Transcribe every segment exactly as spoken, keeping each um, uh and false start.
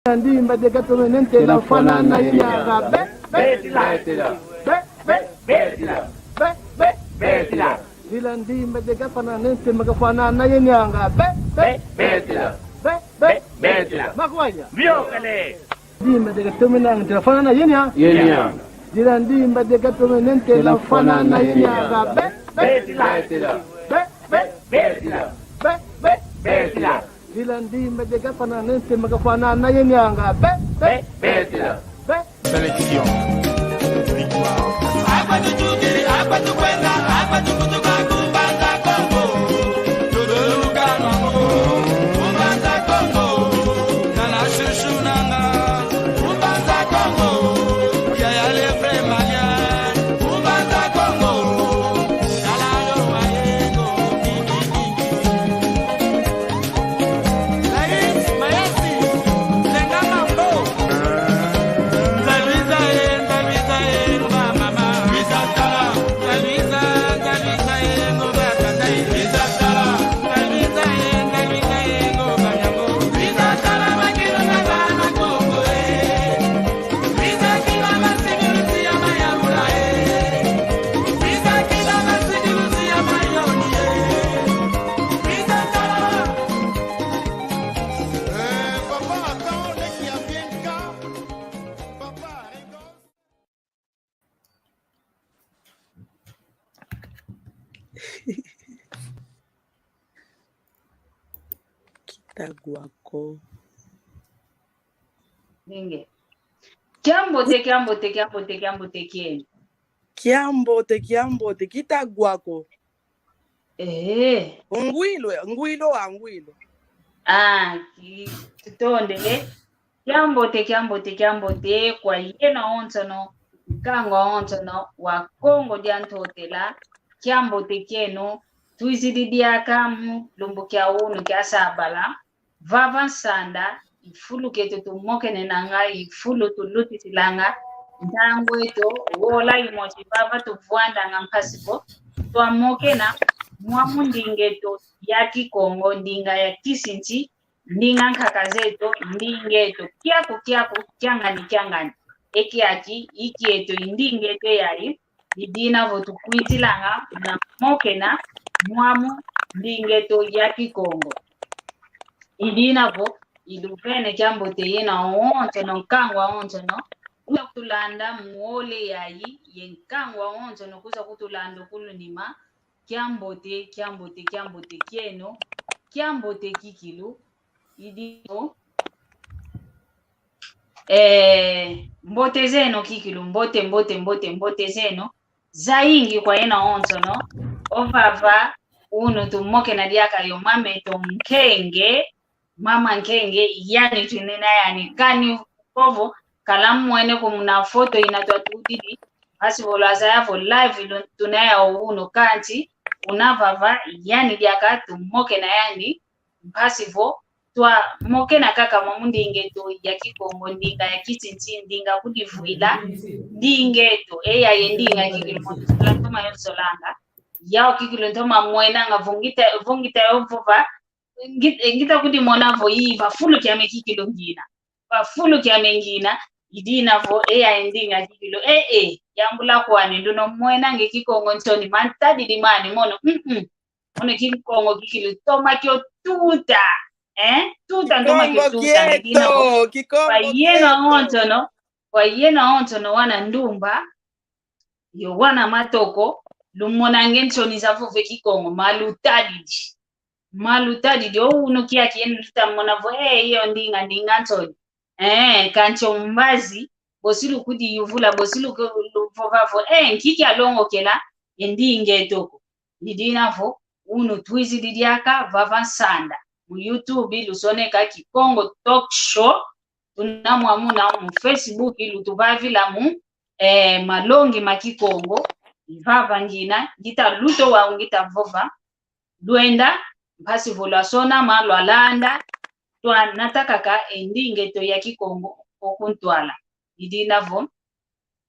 Ndimba de katomene ntela fwana na yenianga. Be, be, be, be, be, be, be, be, be. Dila ndimba de kafwana nente makafwana na yenianga. Be, be, be, be, be, be. Makwaya. Biokele. Ndimba de katomene ntela fwana na yenia. Yenia. Dila ndimba de katomene ntela fwana na yenianga. Be, be, be, be, be, be, be, be. Dila ndimba de kafwana nente makafwana na yenianga. Be, be, be, be. Sélection. Victoire. Kitagwako. Nenge. Kiambote, kiambote, kiambote, kiambote kieno. Kiambote, kiambote, kitagwako. Eh. Ngwilo, ngwilo wa ngwilo. Ah, ki-, tutonde, eh. Kiambote, kiambote, kiambote, kwa yeno onsono, nkangu onsono, wa Kongo dia Ntotela, kiambote kieno, twizidi diaka mu lumbu kia unu kia sabala, vava nsanda, i fulu kieto tumokenenanga, i fulu tulutisilanga, ntangu eto, wola imosi vava tuvwandanga mpasi vo, twamokena, mwamu ndinga eto ya Kikongo, ndinga ya kisinsi, ndinga nkaka zeto, ndinga eto, kiaku, kiaku, kiangani, kiangani. E kiaki, i kieto, i ndinga eto yayi, i dina vo tukwizilanga, muna mokena, mwamu, ndinga eto ya Kikongo. I dina vo, i luvene kiambote yeno onsono, nkangu onsono, kuza kutulanda mu wole yayi, ye nkangu onsono, kuza kutulanda kulunima, kiambote, kiambote, kiambote kieno, kiambote kikilu, i dina vo, eh, mbote zeno kikilu, mbote, mbote, mbote, mbote zeno, zayingi kwa yeno onsono, ovava, unu tumokena diaka yo mameto Nkenge, mama Nkenge, yani twinina yani kani kovo, kala mwene ko muna foto ina twatudidi, mpasi vo lwazaya vo live lo tunaya unu kansi, una vava, yani diaka tumokena yani, mpasi vo, twamokena kaka mwamu ndinga eto ya Kikongo, ndinga ya kisinsi, ndinga kudivwila, ndinga eto, e yayi ndinga kikilu moto, tula ntoma yo solanga, yau kikilu ntoma mwenanga, vo ngita, vo ngita yo vova, Ngi-, ngita kudimona vo i va fulu kiame kikilu ngina. Va fulu kiame ngina, i dina vo, e, ya ndinga kikilu. E, e, yambula kwani, nduno mwena nge Kikongo nsoni, mantadidi mani, mono, mm, mm. Mono Kikongo kikilu, toma kio tuta. Eh? Tuta, ntoma kio tuta, nge dina vo. Kwa yeno onsono, kwa yeno onsono wana ndumba, yo wana matoko, lumonange nsoni za vova e Kikongo, ma lutadidi. Ma lutadidi, o unu kiaki yenu lutamona vo, eh, iyo ndinga, ndinga nsoni. Eh, kansi o mbazi, bosi lukudiyuvula, bosi luku-, luvova vo, eh, nki kialongokela e ndinga eto ko. I dina vo, unu twizidi diaka vava nsanda. Mu YouTube, lusoneka Kikongo Talk Show, tuna mwamuna mu Facebook, lutuvavila mu, eh, malongi ma Kikongo, i vava ngina, ngita luta wau ngita vova, lwenda, mpasi vo lwasonama, lwalanda, twanata kaka e ndinga eto ya Kikongo o kuntwala. I dina vo,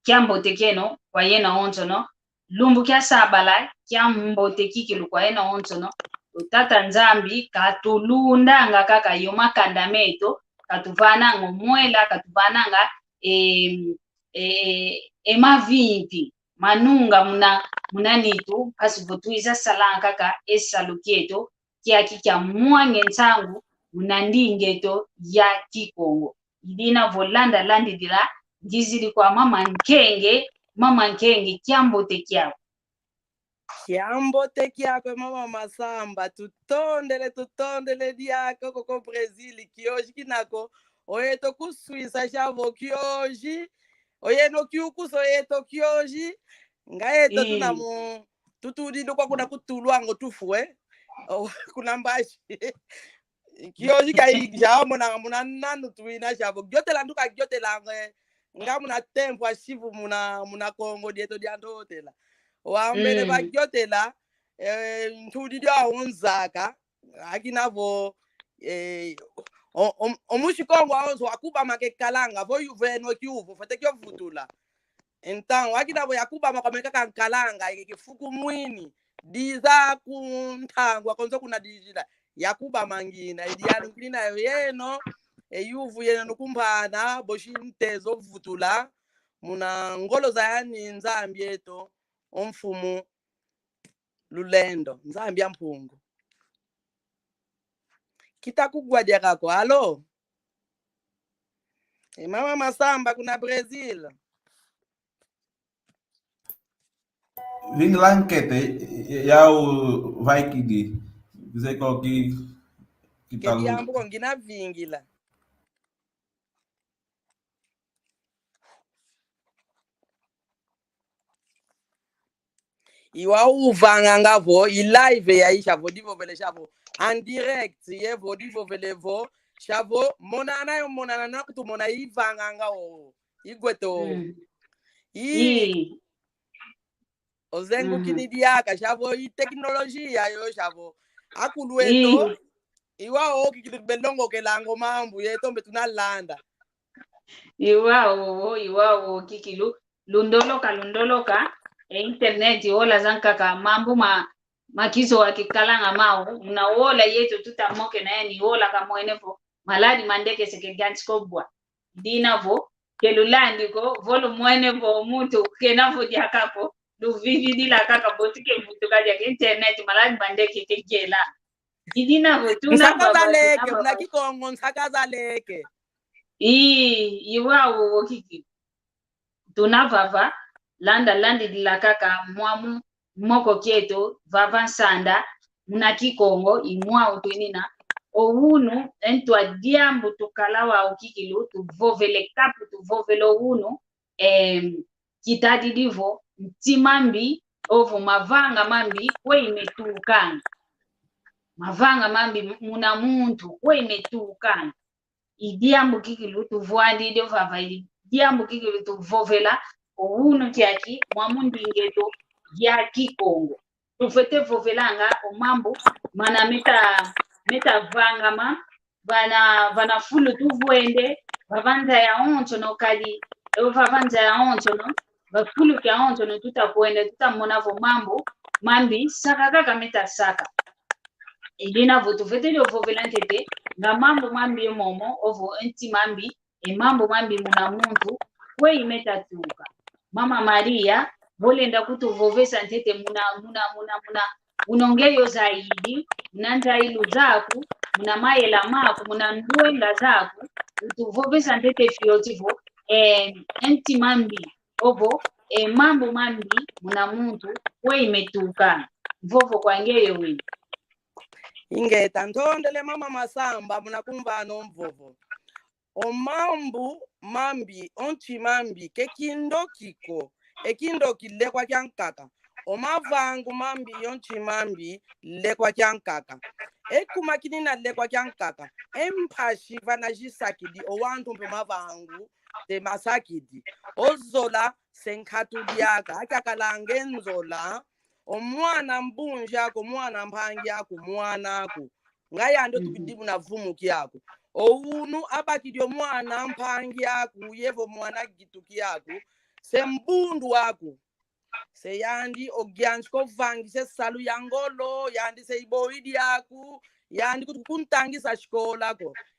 kiambote kieno, kwa yeno onsono, lumbu kia sabala, kiambote kikilu kwa yeno onsono, o Tata Nzambi, katulundanga kaka yo makanda meto, katuvananga o mwela, katuvananga e, e, e mavimpi manunga muna, muna nitu, mpasi vo twiza salanga kaka e salu kieto kiaki kia mwange nsangu muna ndinga eto ya Kikongo. I dina vo landa landidila, ngizidi kwa mama Nkenge, mama Nkenge, kiambote kiako. Kiambote kiako, mama Masamba, tutondele, tutondele diaka koko Brazil, kioji kina ko, o yeto ku Suíça, sia vo kioji, o yeno kiukuso yeto kioji, nga yeto tuna mu, tutudidi kwa kuna ku Tuluango tufue, o, kuna mbashi. Kioji kia ija mona muna nanu tuina sia vo. Giotela nduka giotela nge. Nga muna tempo a sivu muna, muna Kongo dieto dia ntotela. Wambele ba giotela, eh, ntudi dia onzaka. Akina vo, eh, o, o, o musi Kongo aonso wakubama ke kalanga, vo yu-, veno kiuvu, fwete kio vutula. Então, akina vo yakubama kwa meka kankalanga, eke kifuku mwini. Diza ku ntangu akonso kuna dijila. Yakubama ngina, idi yanu ngina yeno, e yuvu yeno nukumbana, bosi ntezo vutula, muna ngolo za yani Nzambi eto, o mfumu Lulendo, Nzambi a Mpungu. Kita kugwa diaka ko, alo? E mama Masamba kuna Brazil. Vingila nkete, yau vaikidi, zeko ki, kitalu. Kedi ambu ko ngina vingila. Iwa uvanganga vo, i live ya i sia vo, divovele sia vo, en direct, ye vo, divovele vo, sia vo, monana yo, monana na kutu mona ivanganga o, igweto. Mm. I, i. Ozengukini diaka, sia vo, i teknolojia yo, sia vo. Akulu eto, i. Iwa o, kikilu belongokelanga o mambu, yeto mbe tunalanda. Iwa o, iwa o, kikilu. Lundoloka, lundoloka, e internet, ola zankaka, mambu ma, makizo wa kikalanga mau, muna ola yeto tuta mokena yani, ola kamwene vo, maladi mandeke seke gansi kobwa. Dina vo, ke lulandi ko, vo lumwene vo, muntu, kena vo diaka ko, luvividila kaka vo tuke vutuka diaka internet, maladi mandeke ke gela. Idina vo, tuna nsaka vava, zaleke, tuna vava. Muna Kikongo, nsaka zaleke. I, iwa o, o kiki. Tuna vava, landa, landidila kaka mwamu moko kieto, vava nsanda, muna Kikongo, i mwau twinina. O unu, e ntwa diambu tukala wau kikilu, tuvovele kapu, tuvovele o unu, em, kitadidi vo, ntima mbi, ovo mavanga mambi, kwe imetukanga. Mavanga mambi muna muntu, kwe imetukanga. I diambu kikilu tuvwandidi ovava, i diambu kikilu tuvovela, o unu kiaki, mwamu ndinga eto ya Kikongo. Tufwete vovelanga o mambu mana meta, meta vangama, vana, vana fulu tuvwende, vava nza ya onsono kadi, evo vava nza ya onsono, va fulu kia onsono tuta kwenda, tuta mona vo mambu mambi saka kaka meta saka. Idina vo tufwete dio vovela ntete, nga mambu mambi momo, ovo e ntima mbi, e mambu mambi muna muntu, kwe imeta tuka. Mama Maria, vo lenda kutuvovesa ntete muna, muna, muna, muna, unongeyo zaidi, muna nzailu zaku, muna mayela maku, muna ndwenga zaku, utuvovesa ntete fioti vo, eh, e ntima mbi, ovo, e mambu mambi muna muntu, kwe imetuka. Mvovo kwa ngeyo wina. Ingeta, ntondele mama Masamba, muna kumvana o mvovo. O mambu mambi, o ntima mbi, ke kindoki ko. E kindoki lekwa kiankaka. O mavangu mambi, o ntima mbi, lekwa kiankaka. E kuma kinina lekwa kiankaka. E mpasi vana zisakidi, o wantu mpe mavangu, te masakidi. O zola, se nkatu diaka, akiakalanga e nzola, o mwana mbunzi aku, mwana mpangi aku, mwana aku. Nga yandi otubidi muna vumu kiaku. O unu abakidi o mwana mpangi aku, yevo mwana gitu kiaku, se mbundu aku. Se yandi ogianzi ko vangisa e salu ya ngolo, yandi se iboidi aku, yandi kutu kuntangisa sikola ko.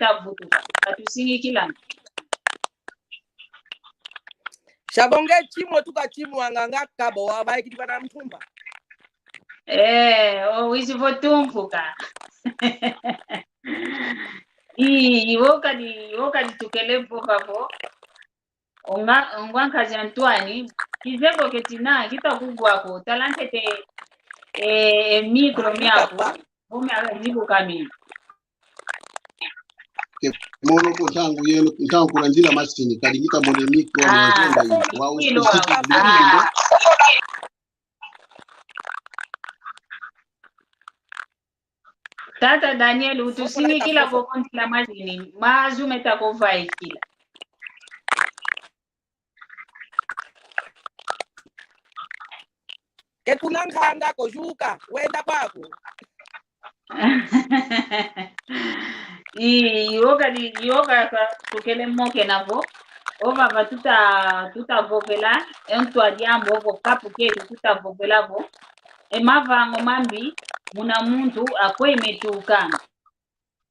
ita vutuka. Katusingikilanga. Shabonge chimo tuka chimo anganga kabo wa baiki bana mtumba. Eh, o wizi vo tumpuka. I, iwo kadi, iwo kadi tukele vo bavo. Onga, onga nkazi Antoine, kizeko ketina, kita kugwako, talante te, e, e micro miaku, bo mia zibu kamini. Ke, mono ko ntangu yeno, ntangu kuna nzila masini, kadi ngita mone micro, ah, mia zonda yi, wa ino, usipiti, ah. Ndimbe. Tata Daniel, utusinikila koko ntila mazini, mazu meta kuvaikila. Ke kuna nkanda ko, zuka, wenda kwaku. I, yoka di, yoka ka, tukele mokena vo. Ovava tuta, tuta vovela, e ntu a diambu ovo kapu ketu tuta vovela vo. E mavango mambi, muna muntu akwe metukanga.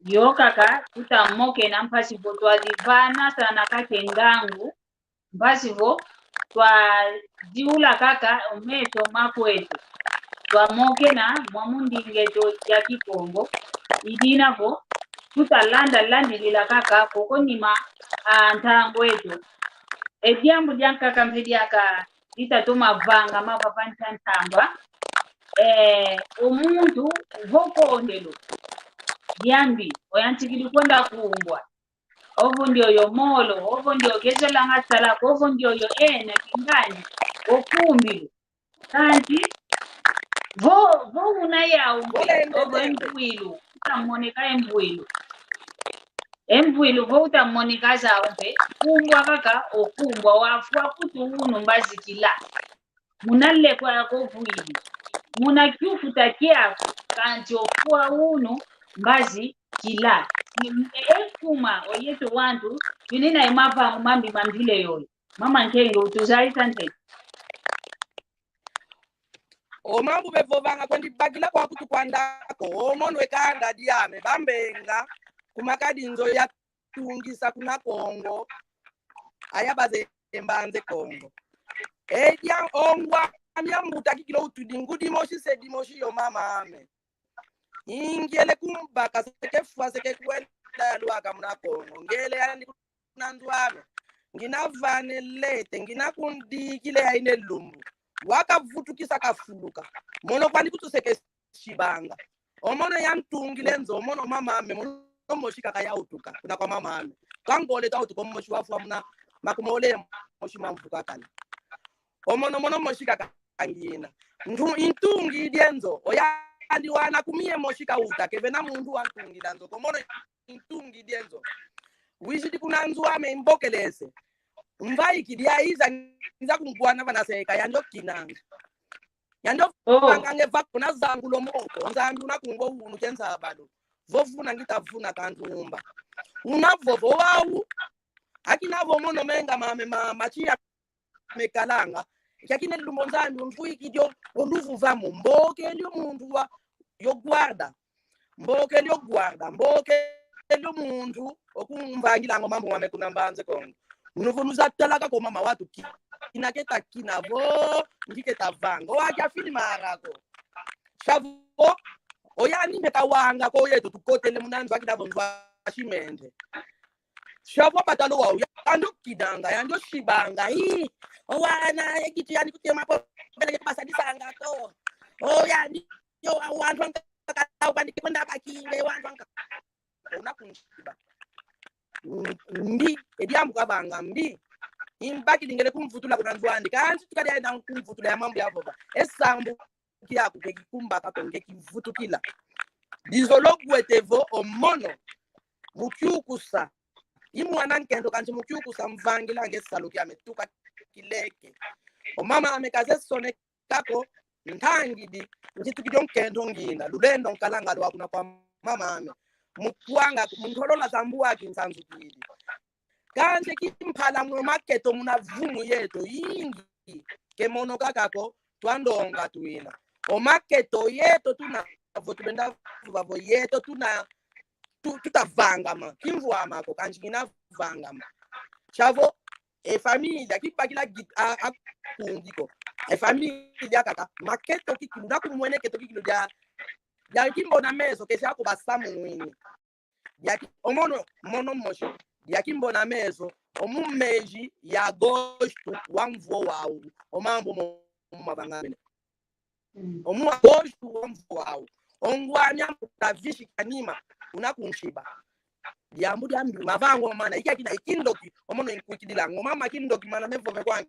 Yo kaka, tuta mokena mpasi vo twadi vana sana kake ngangu, mpasi vo twadiula kaka o meso makwetu. Twamokena mwa mundinga eto ya Kikongo, i dina vo tuta landa landilila kaka koko nima a ntangu eto. E diambu diankaka mpe diaka dita toma vangama vava nta ntangwa. Eh, o muntu vo kondelo diambi, oyantikidi kwenda kumbwa. Ovo ndioyo molo, ovo ndioyo kezolanga sala ko, ovo ndioyo ena kingandi, okumbilu. Kanti vo, vo una yau mpe, ovo e mbwilu, uta moneka e mbwilu. E mbwilu vo uta moneka zau mpe, kumbwa kaka okumbwa, wafwa kutu unu mbazi kila. Muna lekwa yako vwidi. Muna kiufuta kiaku, kanti ofwa unu mbazi kila. E kuma, oyetu wantu, tunina e mavangu mambi ma mpila yoyo. Mama Nkenge, utuzayisa nte. O mambu bevovanga kwendi bakila kwa kutu kwandako, o mono e kanda diame, bambenga, kuma kadi nzo yatungisa kuna Kongo, aya baze mbanze Kongo. Edia ongwa mia mbuta kikilo utudi ngudi mosi se dimosi yo mama ame. Ingiele kumbaka seke fwa seke kwenda lwaka muna Kongo. Ngele yandi kuna nzo ame. Ngina vane lete, ngina kundikile ya ine lumbu. Wakavutukisa kafuluka. Mono kwandi kutu seke sibanga. O mono yantungile nzo, o mono mama ame, mono mosi kaka yautuka, kuna kwa mama ame. Kangole tautuka o mosi wafwa muna makumole mosi mamvuka kala. O mono, mono mosi kaka ngina. Ntu, intungidi e nzo, oyandi wana kumie mosi kauta, kevena muntu wantungila nzo, ko mono intungidi e nzo. Wizidi kuna nzo ame imbokelese. Mvaikidi aiza, nza kungwana vana seka, yandi okinanga. Yandi ovanga nge vako na zangula o moko, Nzambi una kungwa unu ke nsabado. Vovuna ngita vuna kantumba. Una vovo wau. Akina vo mono menga mame ma, machi ya mekalanga. Kiakine lumbu Nzambi unvwikidi o luvu vamo. Mbokeli o muntu wa, yo guarda. Mbokeli o guarda, mbokeli o muntu okumvangilanga o mambu mame kuna mbanze Kongo. Unu vo nuza talaka ko mama watu ki-, kina keta kina vo, ngi keta vanga. O aki afini mara ko. Savo, oyandi meka wanga ko yeto tukotele muna nzo akina vo nzo a simende. Savo patalo wau, yandi okinanga, yandi osibanga, ii, o wana, ekiti yandi kutema po, bele ke basadisanga ko. Oyandi, yo, wantu ankaka, wandi kwenda bakinge, wantu ankaka. Una kunsiba. Mbi, e diambu kavanga mbi. Imbakidi ngele kumvutula kuna nzo andi. Kansi tukadi aenda kumvutula ya mambu yavova. E sambu kiaku ke kikumbaka ko nge kivutukila. Dizolo gwete vo o mono. Mukiukusa. I mwana nkento kansi mukiukusa mvangila nge salu kiame tuka kileke. O mama ame kaze sone kako ntangidi, ntitukidi o nkento ngina, lulendo nkalanga lwa kuna kwa mama ame. Mukwanga, muntolola zambu waki nsanzukidi. Kansi kimpala muno maketo muna vumu yeto, ingi, ke mono kaka ko, twandonga twina. O maketo yeto tuna, vo tubenda vova vo yeto tuna, tu, tutavangama, kimvwama ko, kansi kina vangama. Savo, e família, kibakila git-, a, a, kundi ko. E família kaka, maketo kikilu, na kumwene keto kikilu dia, dia kimbona meso, kesi ako basamu mwini. Dia ki-, o mono, mono mosi, dia kimbona meso, o mu mezi ya agosto, wa mvu wau, o mambu mo, mo mavanga mene. Mm. O mu agosto wa mvu wau. O ngwani ambu tavisi kanima, una kunsiba. Diambu diambi, mavango mana, iki akina, iki ndoki, o mono inkwikidilanga. O mama kindoki mana mevove kwani.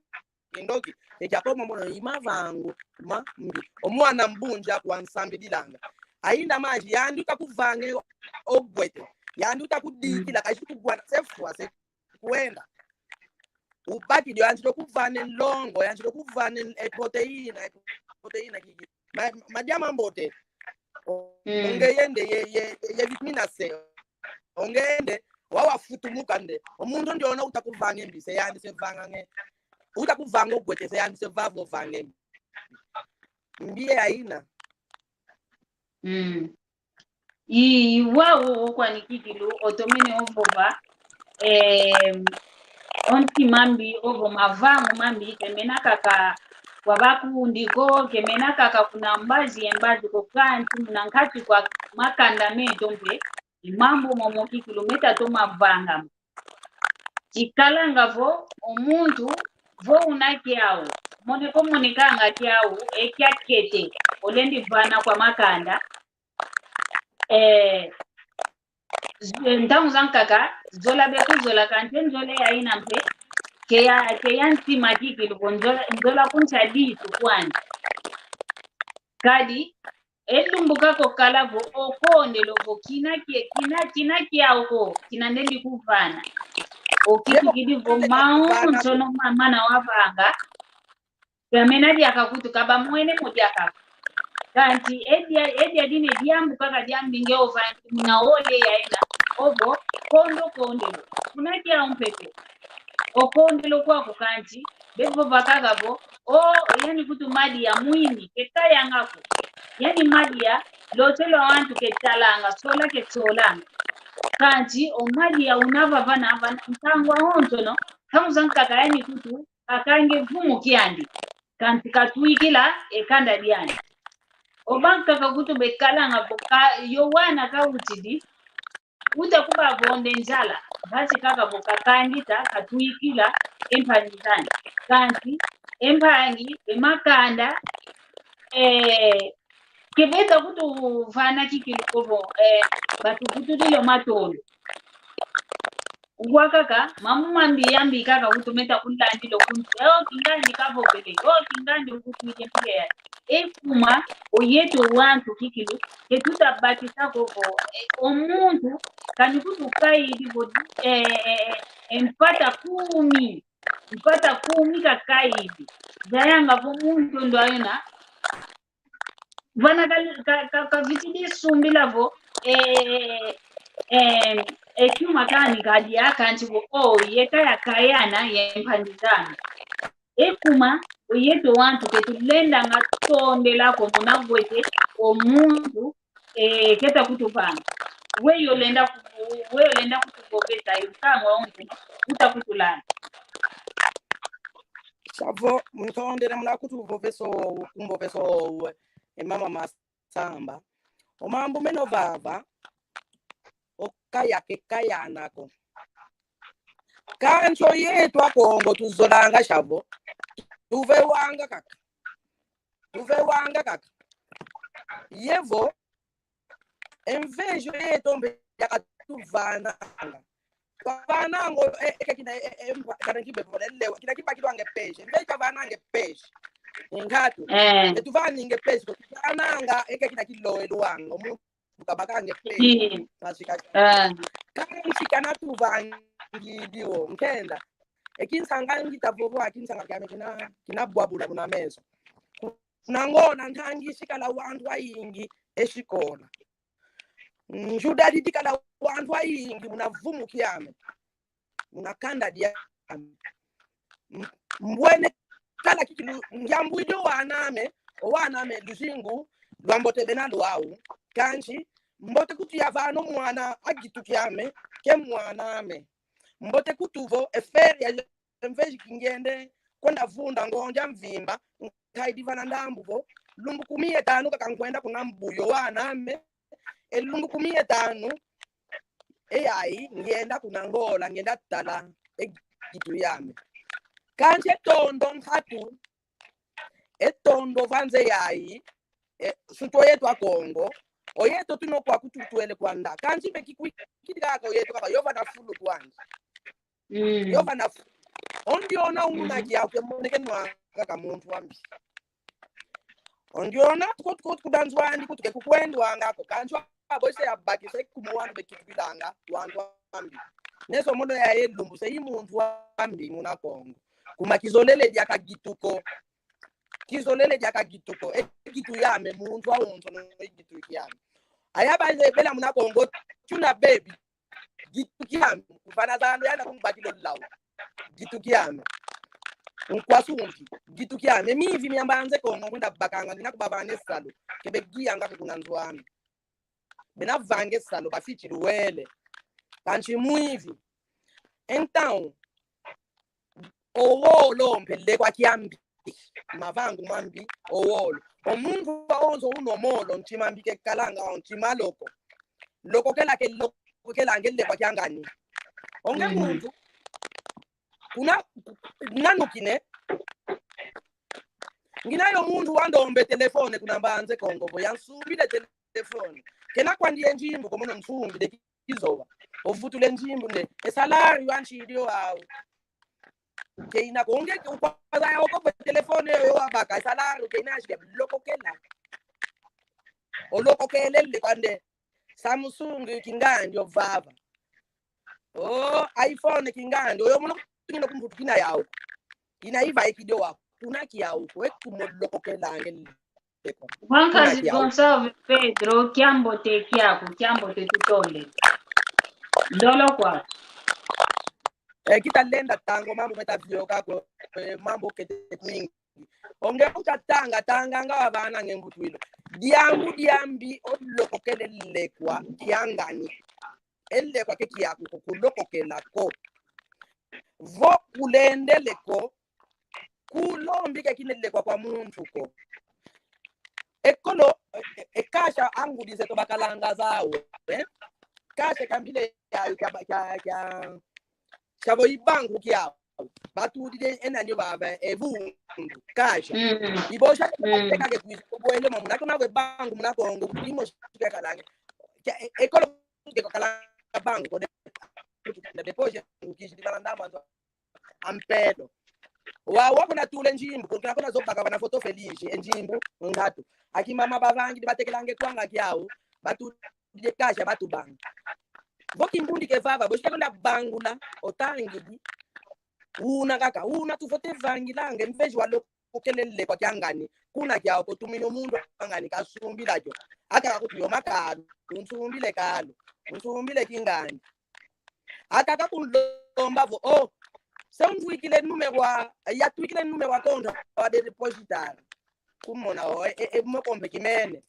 Kindoki, e kia ko mono i mavango, mambi. O mwana mbunja kwa nsambi dilanga. Aina manji, yandi uta kuvanga o gwete. Yandi uta kudikila, mm, kaisi kugwana se fwa se kwenda. Ubakidi, yanjile kuvana nlongo, yanjile kuvana e proteína, e proteína kiki. Ma, madia mambote. O, mm, onge yende ye, ye, ye vitamina C. Onge yende, wawa futumuka nde. O muntu ndiona uta kuvanga mbi, se yandi se vanga nge. Uta kuvanga o gwete, se yandi se vavo vanga mbi. Mbi ye aina. Mm. I, i wau okwani kikilu, otomene ovova, eh, o ntima mbi, ovo mavangu mambi, ke mena kaka kwa bakundi ko, ke mena kaka kuna mbazi ye mbazi ko, kanti muna nkati kwa makanda meto mpe, i mambu momo kikilu meta toma vanga. Ikalanga vo, o muntu, vo una kiau, moneka omonekanga kiau, e kiakete, olendi vana kwa makanda, eh, z-, eh, ntangu zankaka, zola be kuzola kanti nzola yaina mpe, ke ya, ke ya ntima kikilu ko, nzola, nzola kuntia ditu kwandi. Kadi, e lumbu kakokala vo okondele vo kina kie-, kina, kina kiau ko, kina ndendi kuvana. Okitukidi vo maonsono ma-, mana wavanga, kamena diaka kutu, kaba mwene mo diaka ko. Kanti e dia, e dia dine diambu kaka diambi nge ovangi muna ole yaina, ovo, kondo, kondele. Kuna kiau mpe ko. Okondele kwaku kanti, bevova kaka vo, o, yani kutu madia mwini, ke tayanga ko. Yani madia, lote lwa wantu ke talanga, sola ke solanga. Kanti, o madia una vava na vana, ntangu awonsono, ntangu zankaka yani kutu, kakange vumu kiandi. Kanti katwikila, e kanda diandi. Obankaka kutu bekalanga vo ka, yo wana kawutidi, uta kubavonde nzala, basi kaka vo kakangita, katwikila, e mpangi zani. Kanti, e mpangi, e makanda, eh, ke beta kutu vana kikilu ko vo, eh, batuvutudile o matondo. Wakaka, mambu mambi yambi kaka kutu meta kulandila kuntu, eh, o kingandi kavovele, o kingandi kutu ije mpile ya. E kuma, o yeto wantu kikilu, ke tuta bakisa ko vo, eh, o muntu, kani kutu kaidi vo, eh, eh, eh, eh, mpata kumi, mpata kumi kakaidi. Zayanga vo muntu ndo ayona, vana ka, ka, ka, kavitidi sumbila vo, eh, eh, eh, kiuma kani kadia kanti vo, o, yeka yakayana ye mpangi zana. E kuma, o yeto wantu ke tulendanga tondela ko muna gwete, o muntu, eh, keta kutuvanga. Weyo lenda ku-, weyo lenda kutuvovesa, yo kangwa ontu, uta kutulanda. Savo, ntondele muna kutuvovesa, kumvovesa, e mama Masamba. O mambu meno vava, okaya ke kayana ko. Kanti o yeto Akongo tuzolanga savo, tuvewanga kaka. Tuvewanga kaka. Yevo, enveja yeto mbe yakatuvananga. Twavananga, e, e, kina, e, e, mba, kana kibe pole lewa, kina kiba kilwange peixe. Mbe twavanange peixe. Ngatu. Eh. E tuvaninge peixe, twavananga, e kina kiloe lwanga. Omuntu kabakange peixe. Mm. Masika. Eh. Kansi kana tuvangidi o, nkenda. E kinsanga ngita vovo, a kinsanga kiame kina, kina bwabula kuna meso. Kuna Ngola ntangi sikala wantu ayingi e sikola. Njudadi dikala wantu ayingi muna vumu kiame. Muna kanda diame. M-, mbwene kala kikilu, ngiambwidi o waname, o waname luzingu, lwambote bena lwau. Kansi, mbote kutu yavana o mwana a gitu kiame, ke mwaname. Mbote kutu vo, e feria, enveja kingende, kwenda vunda ngonja mvimba, nkaidi vana ndambu vo, lumbu kumi ye tanu kaka nkwenda kuna mbuyo waname, e lumbu kumi ye tanu, e yayi, ngenda kuna Ngola, ngenda tala, e gitu yame. Kansi e tondo nkatu, e tondo vanze yayi, e, sutu o yeto Akongo, o yeto tuna kwa kutu twele kwanda. Kansi mbe kikwikidi kaka o yeto kaka, yo vana fulu kwandi. Mm. Yo vana fulu. O ndiona una, mm, kiau ke moneke nwa kaka muntu wambi. Ondiona tuko, tuko, tuko danzwandi kutuke kukwendwanga ko. Kansi abo se abakisa ikumo wantu bekitukilanga, wantu ambi. Neso mono ya elumbu se i muntu ambi muna Kongo. Kuma kizolele diaka gitu ko. Kizolele diaka gitu ko. E gitu yame, muntu awonso no e gitu kiame. Aya banze bela muna Kongo, tuna bebi. Gitu kiame, mfana zando yana kumbakilo lau. Gitu kiame. Nkwasunki, gitu kiame. Mivi mia mbanze Kongo, kwenda bakanga, nina kubavane salu. Kebe giyanga kuna nzo ame. Bena vange salu, bafiti luwele. Kansi mwivi. Então, owolo mpe lekwa kiambi. Mavangu mambi, owolo. O muntu awonso uno molo, ntima mbi kekalanga, o ntima loko. Loko kela ke loko kela nge lekwa kiangani. Onge muntu, kuna, nanukine. Ngina yo muntu wandombe telefone kuna mbanze Kongo, vo yansumbile telefone. Kena kwandi e nzimbu, ko mono nsumbile kizowa. Ovutule nzimbu ne, e salário ansi idio au. Keina ko nge, ukwaza ya oko kwe telefone yo wabaka, e salário keina shike loko kela. Oloko kelele kwande. Samsung kingandi ovava. Oh, iPhone kingandi. Oyo mono kutungina kumbutu kina yau. Kina iva ikidio wa. Kuna kiau. Kwe kumoloko kelangele. Wankazi Gonçalves Pedro, kiambote kiaku, kiambote tutonde. Ndolo kwa. Eh, kita lenda tanga o mambu meta vioka ko, eh, mambu kete kwingi. Onge uta tanga, tanga nga wavana nge mbutwilo. Diambu diambi olokokele lekwa kiangani. E lekwa ke kiaku ko kulokokela ko. Vo kulendele ko, kulombi ke kine lekwa kwa muntu ko. Ekolo, e, e, e kasha angudi zeto bakalanga zau, eh? Kasha kambile ya, ya, ya, ya, shavo ibangu kiau. Batudide ena ndio baba, e vundu, kasha. Mm. Ibosha, mm, teka ke kwiza, kubwele mo, muna kuna we bangu, muna Kongo, imo shika kalange. Kia, e, ekolo ke kalanga bangu, kode, depois, ukishidi balanda mwanzo. Ampelo. Wa, wa kuna tule nzimbu, kuna kuna zobaka wana foto Feliz, e nzimbu, ngatu. Aki mama bavangi, batekelange kwanga kiau, batu, de kasha batu banga. Vo kimbundi ke vava, boshike kuna bangula, otangidi. Una kaka, una tufote vangilange, mveji walo kukelele kwa kiangani. Kuna kiau ko tumino mundu angani kasumbila kio. Aka kakuti yo makalu, unsumbile kalu, unsumbile kingani. Aka kakulomba vo, oh, se untuikile numéro wa, yatuikile numéro wa kontra wa de depositar. Kumona, o, e, e, e, mokombe kimene.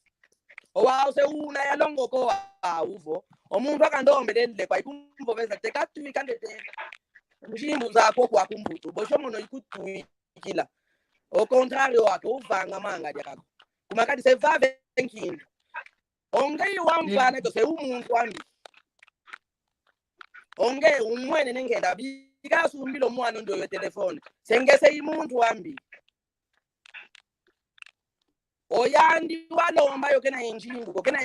O, wa, o, se una yalongo ko, wa, uvo. O muntu akandombele lekwa ikumvo beza, te katuika ndete. Nzimbu za ko kwa kumbutu. Bosho mono ikutuikila. O contrário wake, uvanga manga diakako. Kuma kadi se vave nkindu. Onge iwa mvana to se umuntu ambi. Onge umwene nengenda bika sumbilo mwana ndo yo telefone. Sengese imuntu ambi. Oyandi walomba yo kena e nzimbu ko, kena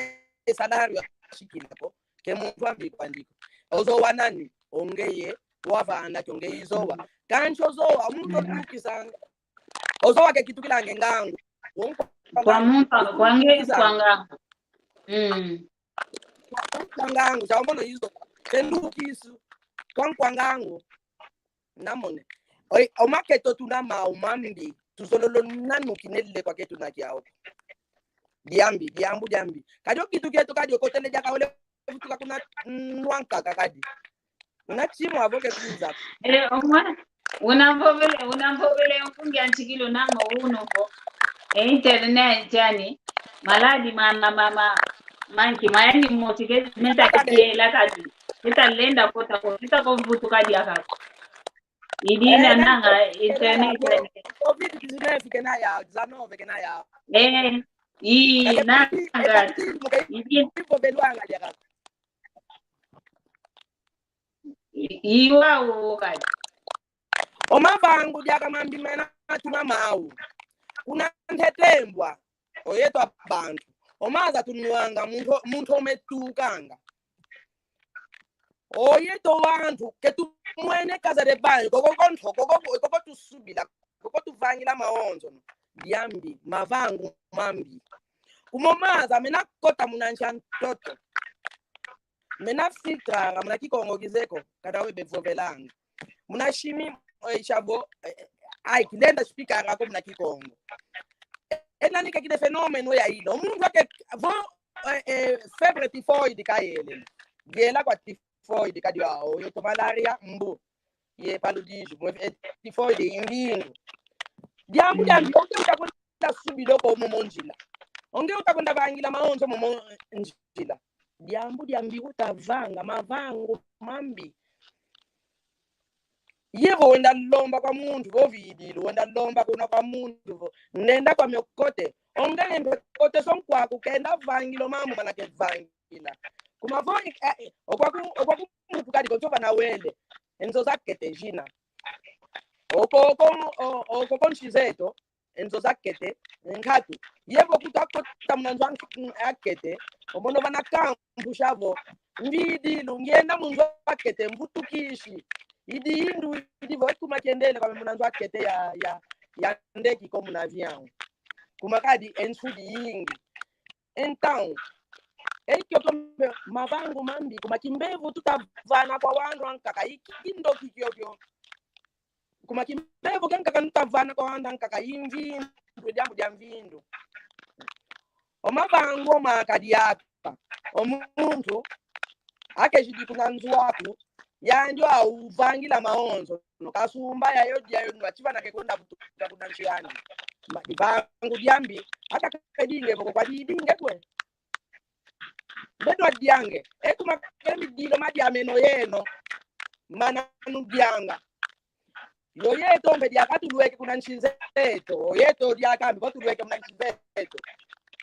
e salário ashikila ko. Ke muntu ambi kwandiko. Ozowa nani? Onge ye, wavana kio nge izowa. Kansi ozowa, muntu otukisanga. Ozowa ke kitukilange ngangu. Kwa muntu, kwa nge, kwa ngangu. Mm. Kwa ngangu, ja omono izo. Tendukisu. Kwa, kwa ngangu. Namone. Oi, o maketo tuna mau mambi. Tuzololo nanukine lekwa ke tuna kiau. Diambi, diambu, diambi. Kadi o kitu kieto, kadi okotele diaka ole vutuka kuna, mm, nwanka kakadi. Una chimo avo ke kuza. Eh, omwa, unamvovele, unamvovele nkungi antikilo namo uno ko. E internet yani, maladi ma, ma, ma, ma, manki, mayani moti ke, meta katiela kati. Kita lenda kota ko, kita ko vutuka diaka. Idina, eh, nanga, internet yani. Covid dix-neuf kena ya, dix-neuf kena ya. Eh, i, nanga, idina. Iwa wo kadi. O mavangu diaka mambi mena tuna mau. Kuna ntete mbwa. Oyeto abantu. O maza tunwanga muntu, muntu ometukanga. Oyeto wantu, ke tumwene Casa de Banho, koko konto, koko, koko tusubila, koko tuvangila maonzo. diambi, mavangu mambi. Kuma maza mena kota muna nsi a ntoto. Mena filtranga muna Kikongo kizeye ko, kata we bevovelanga. Muna shimi, eh, shabo, eh, eh, ai, kilenda spikanga ko muna Kikongo. E nani ke kide fenômeno ya ilo. Muntu ake vo, eh, eh, febre tifoide kayele. Gela kwa tifoide kadi wa oyo to malaria mbu. Ye paludismo, eh, tifoide imbingu. Diambu diambi, onge utakwenda subila ko momo nzila. Onge utakwenda vangila maonzo momo nzila. Diambu diambi utavanga, mavangu mambi. Yevo wenda lomba kwa muntu vo vidilo, wenda lomba kuna kwa muntu vo, nenda kwa mio kote. Onge lembe kote so nkwaku kenda vangilo mambu mana kevangila. Kuma vo, eh, eh, okwaku, okwaku muntu kadi konso vana wele. E nzo zakete zina. Oko, oko, o-, oko konsi zeto. E nzo zakete, nkatu. Yevo kuta kota muna nzo ak-, akete, omono vana kampu shavo. Mbidilu, ngienda mu nzo akete, mvutukisi. Idi indu, idi vo kuma kiendele kwa muna nzo akete ya, ya, ya ndeki ko muna avião. Kuma kadi e nsudi yingi. Então, e kiokio mbe mavangu mambi, kuma kimbevo tutavana kwa wandu ankaka, i kindoki kiokio. Kuma kimbevo kiankaka nutavana kwa wandu ankaka, i mvindu, diambu dia mvindu. O mavangu o makadi apa. O muntu, akeshidi kuna nzo aku, yandi wauvangila maonzo, no kasumba yayo diayo nwa chiva na kekonda butuka kuna nsi yandi. Ma-, divangu diambi, ata kedinge voko kwa didinge kwe. Beto adiange, e kuma kemi dilo madiameno yeno, mana nudianga. Yo yeto mbe diaka tulweke kuna nsi zeto, yeto diaka mbe tulweke kuna nsi zeto.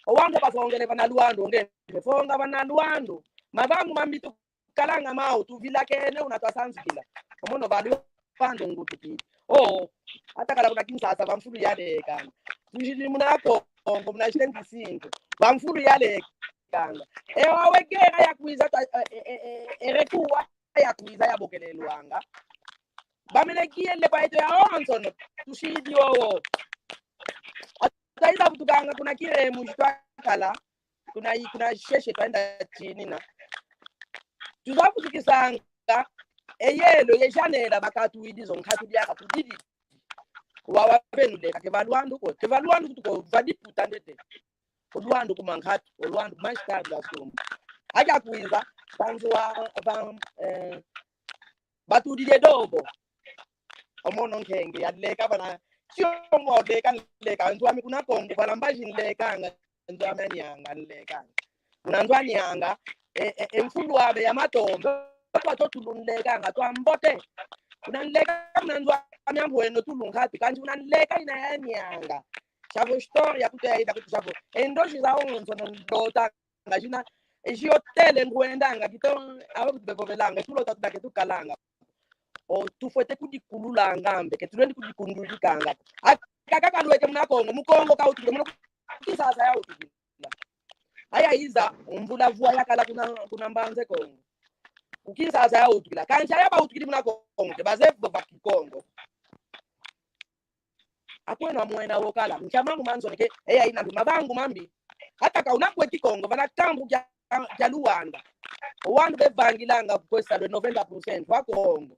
O wandu bavongele vana Luandu, onge mbe fonga vana Luandu. Mavangu mambi tukalanga mau, tuvilakene una twasanzikila. Omono va Luandu ngutukidi. Oh, ata kala kuna Kinshasa, va mfulu yalekanga. Tujili muna Kongo, muna setenta e cinco. Va mfulu yalekanga. E wawe guerra yakwiza twa, e, e, e, e, e recuo yakwiza yabokelelwanga. Bamene kiele kwa yeto ya onsono, tusidi owo. Twaiza vutukanga kuna Kiremu, twakala, kuna i-, kuna sheshe twaenda tinina. Tuza vutukisanga, e yelo, ye janela, bakatuidi zo nkatu diaka tudidi. Wawa benu leka, ke va Luandu ko, ke va Luandu kutu ko, va diputa ndete. O Luandu kuma nkatu, o Luandu mais tarde asumba. Aja kwiza, banzwa, ban, eh, batudile dobo. Omono nkenge, yaleka vana, chiomo leka, leka, nzwami kuna Kongo, vana mbazi nlekanga, nzwami anyanga, nlekanga. Kuna nzwami anyanga, e, e, e mfulu ave ya matombe, twa to tulu nlekanga, twa mbote. Kuna nleka, kuna nzwami ambweno tulu nkatu, kansi kuna nleka ina ya anyanga. Chavo história kutu ya ida kutu chavo. E ndozi za onsono ndota, nga zina, e zi hôtel ngwendanga, kito, awe kutu bevovelanga, tulo tatu dake tukalanga. O, tufwete kudikululanga mbe, ke tulendi kudikundudikanga. Aka kaka kalweke muna Kongo, Mukongo kautukile, muna Kinshasa yautukila. Aya iza, mvula vwa yakala kuna, kuna Mbanza Kongo. Ku Kinshasa yautukila. Kansi aya bautukili muna Kongo, ke baze vova Kikongo. Akwena mwena wokala, ncha mangu manzoleke, eya ina mbi mavangu mambi. Ata ka una kwe Kikongo, vana kambu kia, kia Luanda. Wandu bevangilanga kwesa lwe noventa por cento wa Kongo.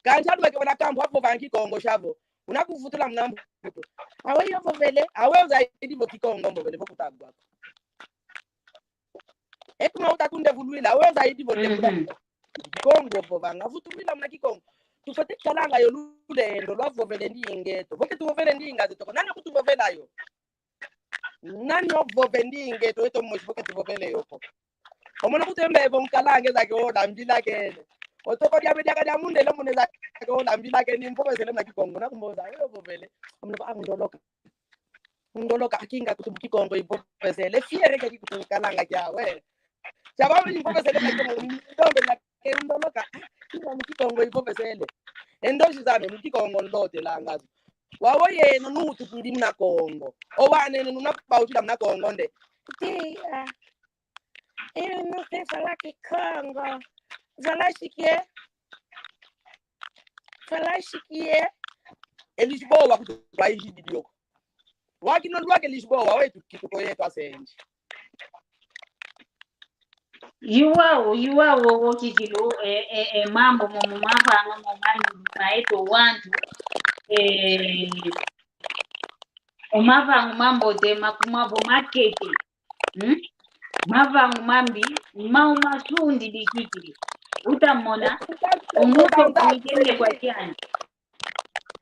Kansi adu bake vana kambu wavovanga Kikongo shavo. Una kuvutula muna mbuto. Awe yo vovele, awe uzaidi vo Kikongo mvovele vo kutagwa. E kuma uta kundevulwila, awe uzaidi vo ndevula. Mhm. Kikongo vovanga, vutulwila muna Kikongo. Tufwete kalanga yo lulendo lwa vovele ndingeto. Vo ke tuvovele ndinga zeto ko, nani kutuvovela yo? Nani ovove ndingeto yeto mosi vo ke tuvovele yo ko? Omono kutembe vo nkalange zake oda mbilakene. Otoko diabe diaka dia mundele mune zake oda mbilakene, mpovesele muna Kikongo, na kumboza, yo vovele. Omono ko, ah, ndoloka. Ndoloka, akinga kutu Kikongo ivovesele. Fiere ke kikutu kalanga kiawe. Chaba mini ivovesele na Kikongo, ndombe na ke ndoloka. Akinga mu Kikongo ivovesele. E ndozi zame mu Kikongo ndotelanga. Wawo yeno nutukidi muna Kongo. Owane nuna bautila muna Kongo nde. Tia. Inu te fala Kikongo. Fala shikie. Fala shikie. Elisboa kutu kwa ijidi dioko. Wakino lwake Lisboa, wetu kituko yetu asenji. Iwau, iwau, wowo kikilu, e, e, e, mambu momo mavanga mo mani maeto wantu, e, o mavangu mambote, makumavo makeke. Hmm? Mavangu mambi, mau masundi dikikili. Utamona, omuntu okuyikenge kwa kiani.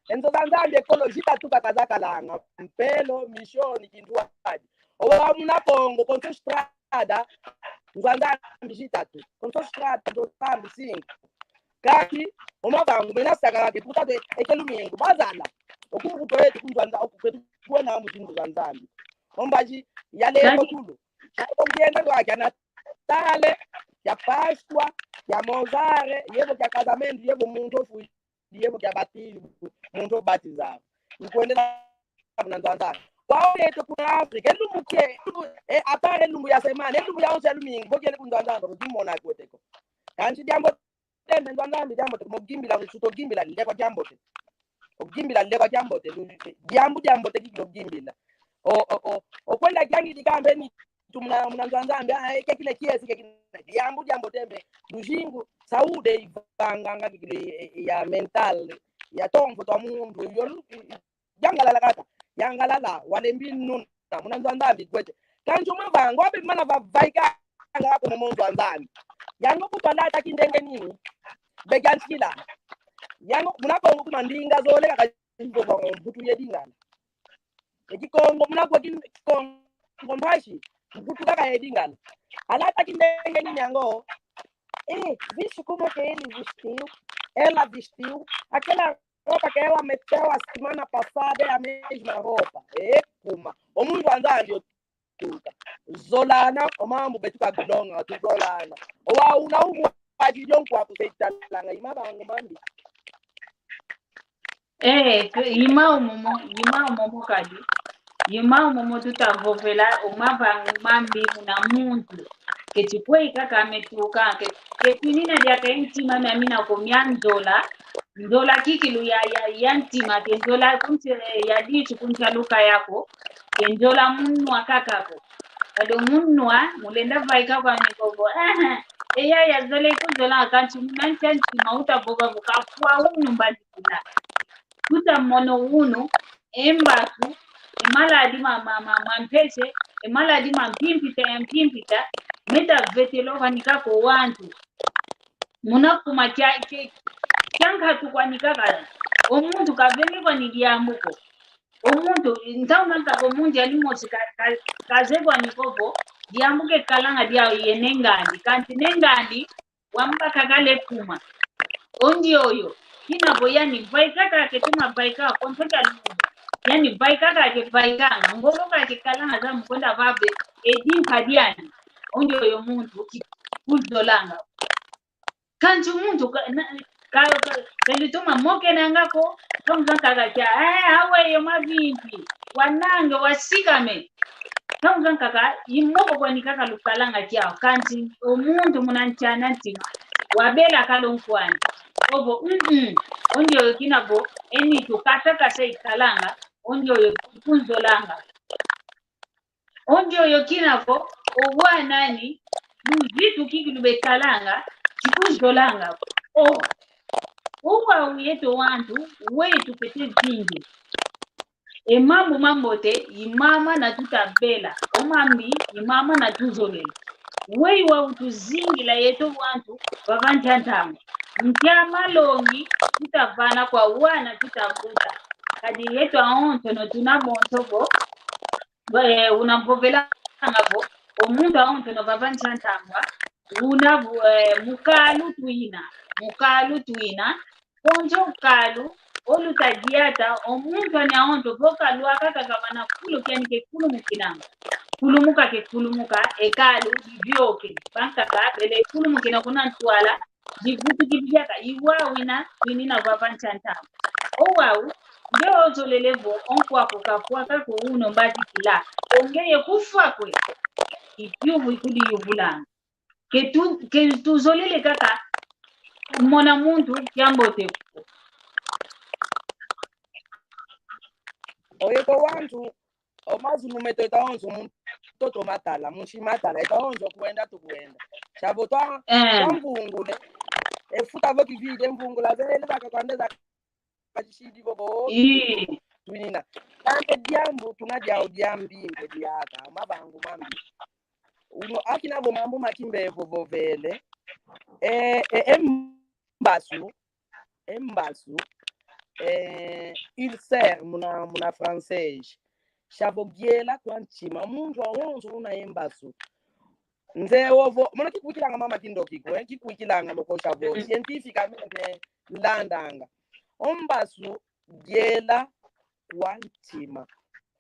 Enzo za Nzambi ekolo zitatu kaka zakalanga: mpelo, misioni, kintuadi. Owa muna Kongo, konso strada, nzo za Nzambi zitatu. Konso strada, nzo za Nzambi singa. Kaki, o mavangu mena saka kake puta te eke lumingu bazala. Oku kuto yetu kunzo za Nza-, oku kwetu kwena mu zinzo za Nzambi. Ombaji ya leko tulu. Kaki, kuyenda kwa kia Natale, kia Pascua, kia Mozare, yevo kia casamento, yevo muntu ofu, yevo kia batizo, muntu obatiza. Ikwendela muna nzo za Nzambi. Kwau yetu kuna Afrika, elumbu kie, elumbu, e, apare elumbu ya semana, elumbu ya onse ya lumingu, vo kiele ku nzo za Nzambi, vo kimona kweteko. Kansi diambu tembe nzo za Nzambi, diambote, mo gimbila, nsuto gimbila, ndekwa diambote. Ogimbila ndekwa diambote, diambu diambote kiki ogimbila. O, o, o, okwenda kiangi dikambe ni tumuna, muna nzo za Nzambi, ah, eke kile kiesi, eke kile. Diambu diambote mbe, luzingu, saúde ivanganga kikile, e, e, ya mental, ya tomfo twa muntu, yo lu-, i-, i-, yangalala kaka, yangalala, walembi nuna, muna nzo za Nzambi kwete. Kansi o mavangu, abe mana vavaikanga ko momo nzo za Nzambi. Yango kutwa lata kindenge nini, be kiantikila. Yango muna Kongo kuma ndinga zole kaka Kikongo mputu ye dingana. E Kikongo muna kwa Kikongo mpasi, mputu kaka ye dingana. Alata kindenge nini yango? Eh, vixe como que ele vestiu, ela vestiu aquela roupa que ela meteu a semana passada, é a mesma roupa. Eh, kuma. O muntu anzanjo tuka. Zolana, o mambu betu ka kulonga, tuzolana. Owa una umu adi dio nkwa kusetalanga, i mavangu mambi. Eh, ke, i mau momo, i mau momo kadi. I mau momo tutavovela, o mavangu mambi muna muntu. Keti kwe kaka metuka, ke, ke kwinina diaka e ntima miamina ko mia nzola. Nzola kikilu ya, ya, ya ntima, ke nzola kunti, eh, ya ditu kunti aluka yako. Ke nzola munwa kaka ko. Kadi o munwa, mulenda vaika kwani ko vo. Eh, eh, e yaya zola ikuzola kanti muna ntia ntima utavova vo kafwa unu mbadi kuna. Tuta mono unu, e mbasu, e maladi ma, ma, ma, ma mpese, e maladi ma mpimpita ya mpimpita, meta vetelo kwani kaka o wantu. Muna kuma kia, kia, kia nkatu kwani kaka. O muntu kavenge kwani diambu ko. O muntu, ntauna kaka o muntu yani mosi ka, ka, kazeye kwani ko vo, diambu ke kalanga diau ye ne ngandi. Kanti ne ngandi, wamba kaka le kuma. O ndioyo, kina vo yani vaika kaka ke tuma vaika, konso kia lumbu. Yani vaika kaka ke vaikanga, ngolo kaka ke kalanga za mukwenda vave, e dimpa diani. O ndioyo muntu, ki, kuzolanga. Kanti muntu ka, na, ka, ka, kalituma mokenanga ko, ntauna kaka kia, eh, aweyi o mavimpi, wanange, wasikame. Ntauna kaka, i moko kwani kaka lukalanga kiau, kanti o muntu muna ntiana ntima, wabela kalo nkwani. Ovo, mm, mm, o ndioyo kina vo, e nitu kasa kasa ikalanga, o ndioyo kunzolanga. O ndioyo kina vo, o wanani, luzitu kikilu bekalanga, kikunzolanga. O, o wau yeto wantu, weyi tupete zingi. E mambu mambote, i mama na tutabela, o mambi, i mama na tuzolela. Weyi wau tuzingila yeto wantu, vava ntia ntangwa. Ntia malongi, tutavana kwa wana tutavuta. Kadi yeto aonsono tuna bonso vo, eh, una mvovelanga vo, o muntu aonsono vava ntia ntangwa, una vo, eh, mu kalu twina, mu kalu twina, konso kalu, oluta diata, o muntu ani aonso vo kalwaka kaka vana fulu kiani ke kulumukinanga. Kulumuka ke kulumuka, e kalu, divioke, bankaka, bele kulumukina kuna ntwala, divutukidi diaka, i wau ina, twinina vava ntia ntangwa. O wau, nge ozolele vo, o nkwaku kafwa kaka uno mbadikila, o ngeye kufwa kwe, i kiuvu ikudiyuvulanga. Ke tu, ke tuzolele kaka, mona muntu, kiambote ko. Oyeto wantu, O mazulu meto eta onso mu ntoto matala, mu nsi matala, eta onso kwenda tukwenda. Shavo twa, eh, twamvungule. E futa vo kivide mvungula, vele baka kwandeza kashidi vovo. Ii. Twinina. Kande diambu tuna diau diambi mpe diaka, mavangu mambi. Uno akina vo mambu ma kimbevo vovele. E, e, e mbasu, e mbasu, eh, ulcère muna, muna francês. Shavo giela kwa ntima. Muntu awonso una e mbasu. Nze ovo, mona kikwikilanga mama kindoki ko, eh, kikwikilanga moko shavo. Mm. Scientificamente landanga. O mbasu giela kwa ntima.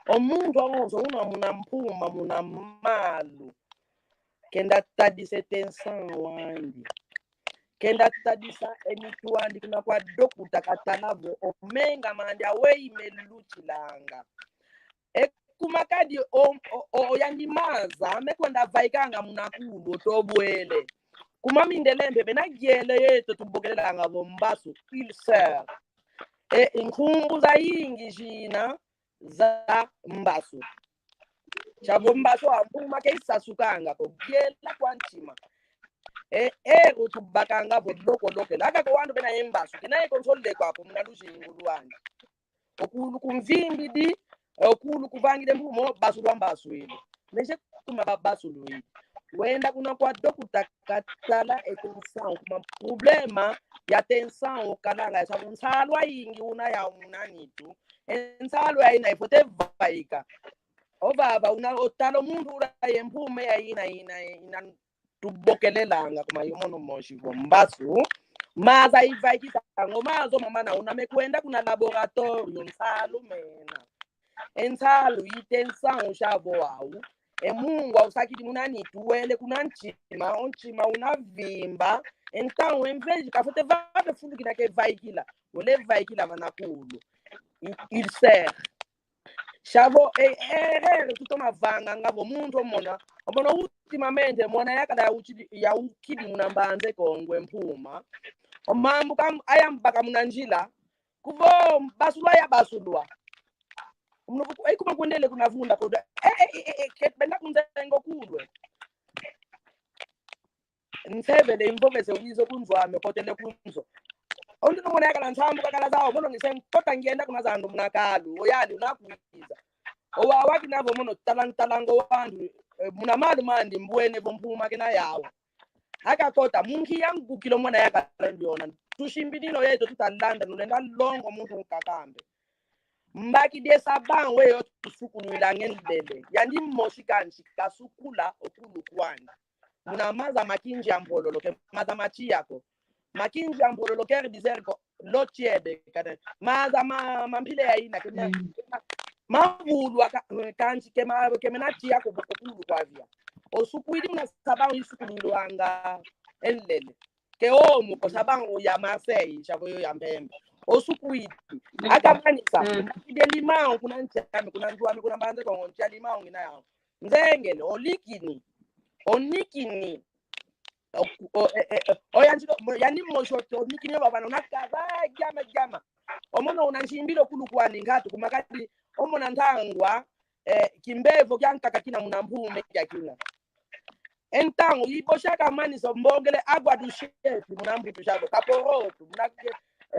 O muntu awonso una muna mpuma, muna malu. Kenda tadisa e tension andi. Kenda tadisa e mitu andi kuna kwa dokta katala vo o menga mandi aweyi melutilanga. E kuma kadi o, o, o, o yandi maza mekwenda vaikanga muna kulu otobwele. Kuma mindele mpe bena giele yeto tubokelelanga vo mbasu, ulcère. E nkumbu zayingi zina za mbasu. Shavo mbasu a mpuma ke isasukanga ko, giela kwa ntima. E, ero tubakanga vo loko lokela. Aka ko wandu bena e mbasu, kina e contrôle kwaku muna luzingu lwandi. Okulu kumvimbidi, okulu kuvangile mbumo, basulwa mbaswile. Mesie kuma ba, basulwile. Wenda kuna kwa dokta katala e tension, kuma problema ya tension okalanga ya shavo nsalu ayingi una ya muna nitu. E nsalu ayina ifwete vaika. Ovava una otala o muntu ula ye mpuma yayina, yina, yina tubokelelanga kuma yo mono mosi vo mbasu. Maza ivaikisanga o maza o mamana una mekwenda kuna laboratório nsalu mena. E nsalu i tension shavo au. E mungu ausakidi muna nitu wele kuna ntima, o ntima una vimba. Então, em vez de kafwete vave fulu kina kevaikila, wele vaikila vana kulu. I, ulcère. Shavo, e, e, e, tutoma vanganga vo muntu omona. Omona ultimamente mwana yakala ya ukidi, ya ukidi muna Mbanza Kongo e mpuma. O mambu kam, ayambaka muna nzila. Kuvo basulwa ya basulwa. Munu, e kuma kwendele kuna vunda kodo. E, e, e, e, e, ke benda kunzengo kulwe. Nsevele imvovese wizo kunzo ame kotele kunzo. Ondi numona yakala nsambu kakala zao, mono ngise nkota ngienda kuna zandu muna kalu, oyandi unakwiza. Owa waki navo mono talang-, talango wandu, eh, muna malu mandi mbwene vo mpuma kena yao. Akakota, munki ya ngukilo mwana yakala ndiona. Tusimbidino yeto tutalanda, nulenda longo muntu nkakambe. Mbaki die sabão weyo tusukulwilanga e nlele. Yandi mosi kansi kasukula okulu kwandi. Muna maza ma kinzi a mpololo ke maza ma tiya ko. Ma kinzi a mpololo quer dizer ko lo tiebe kane. Maza ma, ma mpila yayina ke ma, mm, ke ma, mavulu aka, kansi ke ma, ke mena tiya ko okulu kwavia. Osukwidi muna sabão isukulwilwanga e nlele. Ke omo ko sabão ya Marseille, shavo yo ya mpembe. Osukwidi. Akamanisa. Mm. Unakidi e limão kuna nsi ame, kuna nzo ame, kuna Mbanza Kongo, nsi a limão ngina yao. Nzengele, olikini. Onikini. O, o, e, e, e, oyanzilo, mo, yandi mosi onikini yo bavana, unakava, giama, giama. Omono unansimbilo okulu kwandi nkatu, kuma kadi, omona ntangwa, eh, kimbevo kiankaka kina muna mpuma kia kina. Então, ibosi akamanisa mbongele água do chefe, muna mbutu shavo, kaporoto, muna ke,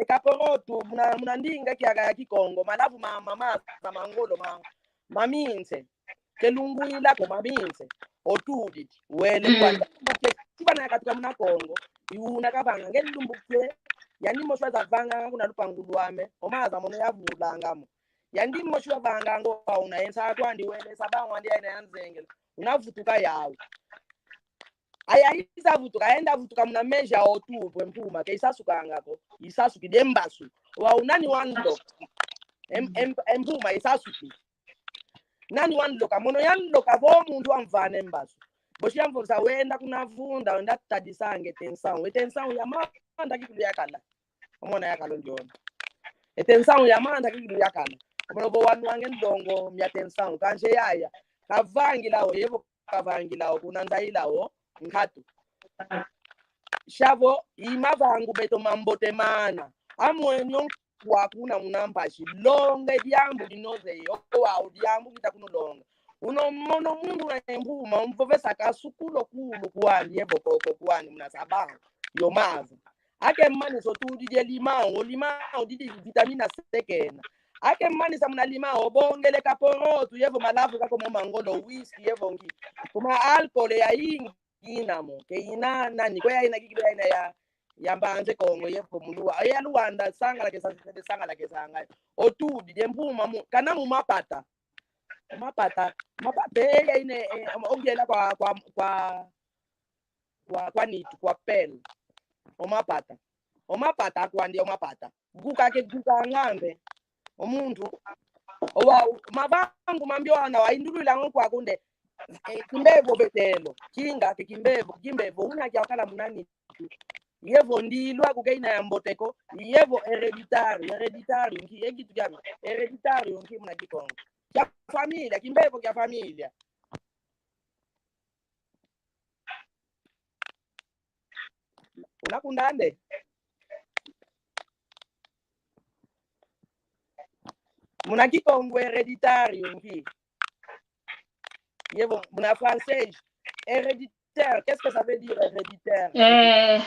e kaporoto, muna, muna ndinga kiaka ya Kikongo, malavu ma, ma, ma, ma ngolo, ma, maminse, ke lungwila ko maminse, otudidi, wele, mm, kwandi, lumbu ke, tibana yakatuka muna Kongo, i una kavanga, nge lumbu ke, yandi mosi waza vanga, kuna lupangu lwame, o maza mono yavulanga mo. Yandi mosi wavanga ngo wa una ensa kwandi wele sabão wandi ayina yanzengele. Unavutuka yau. Aya iza vutuka, ayenda vutuka muna mezi a outubro, e mpuma ke isasukanga ko. Isasukidi e mbasu. Wa unani wanloka. Em, em, e mpuma isasuki. Nani wanloka? Mono yanloka vo muntu wamvana e mbasu. Bosi yamvovesa wenda kuna vunda, wenda tadisanga e tension. E tension ya manda kikilu yakala. Omona yakala ndiona. E tension ya manda kikilu yakala. Omona vo wanwanga e ndongo mia tension. Kansi yaya. Kavangila o, yevo kavangila o, kuna nzaila o, nkatu. Shavo, i mavangu meto mambote mana. Amwenyo kwa kuna muna mpasi. Longa e diambu dinoze yo, owa o diambu kita kuno longa. Uno mono mundu na embuma, umvovesa ka sukulo kulu kwani, yevo koko kwani, muna sababu yo mavu. Ake manisa otudidi e limão, o limão didi vitamina C kena. Ake manisa muna limão, obongele kaporotu, yevo malavu kako mo mangolo, whisky, yevo nki. Kuma álcool ya ingi ina mo, ke ina nani, kwe ya ina kiki ya ina ya, ya mbanze Kongo, yevo mu Lua-, ya Luanda, sangala ke sa-, sangala ke sanga. Otudidi e mpuma mu, kana mu mapata. Mapata, mapata, eh, ya ine, eh, ogiela kwa, kwa, kwa, kwa, kwa nitu, kwa pel. O mapata. O mapata, kwandi o mapata. Guka ke guka ngambe. O muntu. Owa, mavangu mambi wana, wa indulwila ngo kwa kunde. Eh, kimbevo betelo. Kinga ke kimbevo, kimbevo. Una kia kala muna nitu. Yevo ndilwa kuke ina ya mbote ko. Yevo hereditario, hereditario. Nki, e kitu kia hereditario, nki muna Kikongo. Kia familia, kimbevo kia familia. Unakundande? Muna Kikongo hereditario nki? Yevo, muna français, héréditaire. Qu'est-ce que ça veut dire, héréditaire? Eh.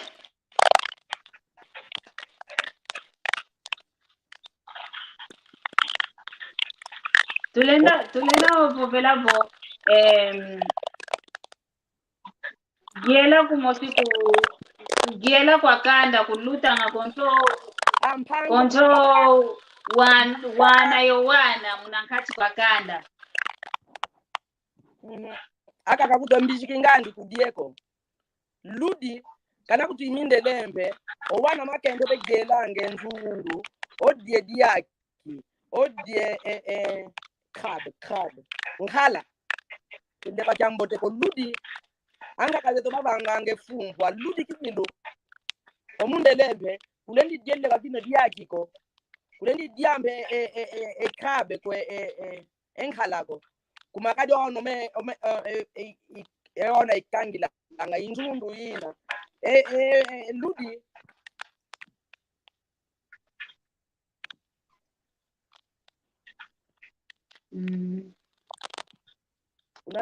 Tulenda, tulenda ovovela vo, em, Giela kumosi ku, giela kwa kanda, kulutanga konso, ampango, konso wan-, wana yo wana, muna nkati kwa kanda. Mhm. Aka kakuto mbijiki ngandi kudieko. Ludi, kana kuti imindele mpe, o wana makende be giela nge nzundu, o die diaki. Odie, eh, eh, crabe, crabe. Nkala. Ndeba kia mbote ko ludi. Anga kazeto bavanga nge fumbwa ludi kikilu. Omundele mpe, kulendi diele bakino diaki ko. Kulendi diambe, eh, eh, eh, eh, crabe ko, eh, eh, eh, nkala ko. Kuma kadi ono me, ome, eh, eh, eh, eh, ona ikangila, anga inzundu ina. Eh, eh, eh, ludi. Mm.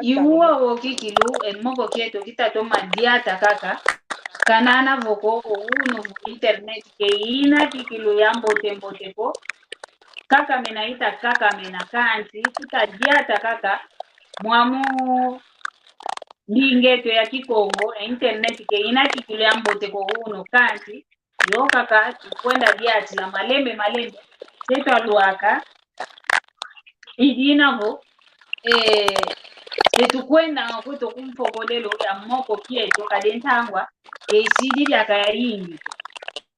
Iwuwa wo kikilu, e moko kieto kita toma diata kaka. Kanana voko, o unu vo internet ke ina kikilu ya mbote mbote ko. Kaka mena ita kaka mena kanti, kita diata kaka. Mwamu ndingeto ya Kikongo, e internet ke ina kikilu ya mbote ko unu kanti. Yo kaka, tukwenda diatila malembe, malembe. Se twalwaka. Idina vo, eh, se tukwenda nga kweto kumpokolelo ya moko kieto, kadi e ntangwa, eh, isidi diaka yayingi.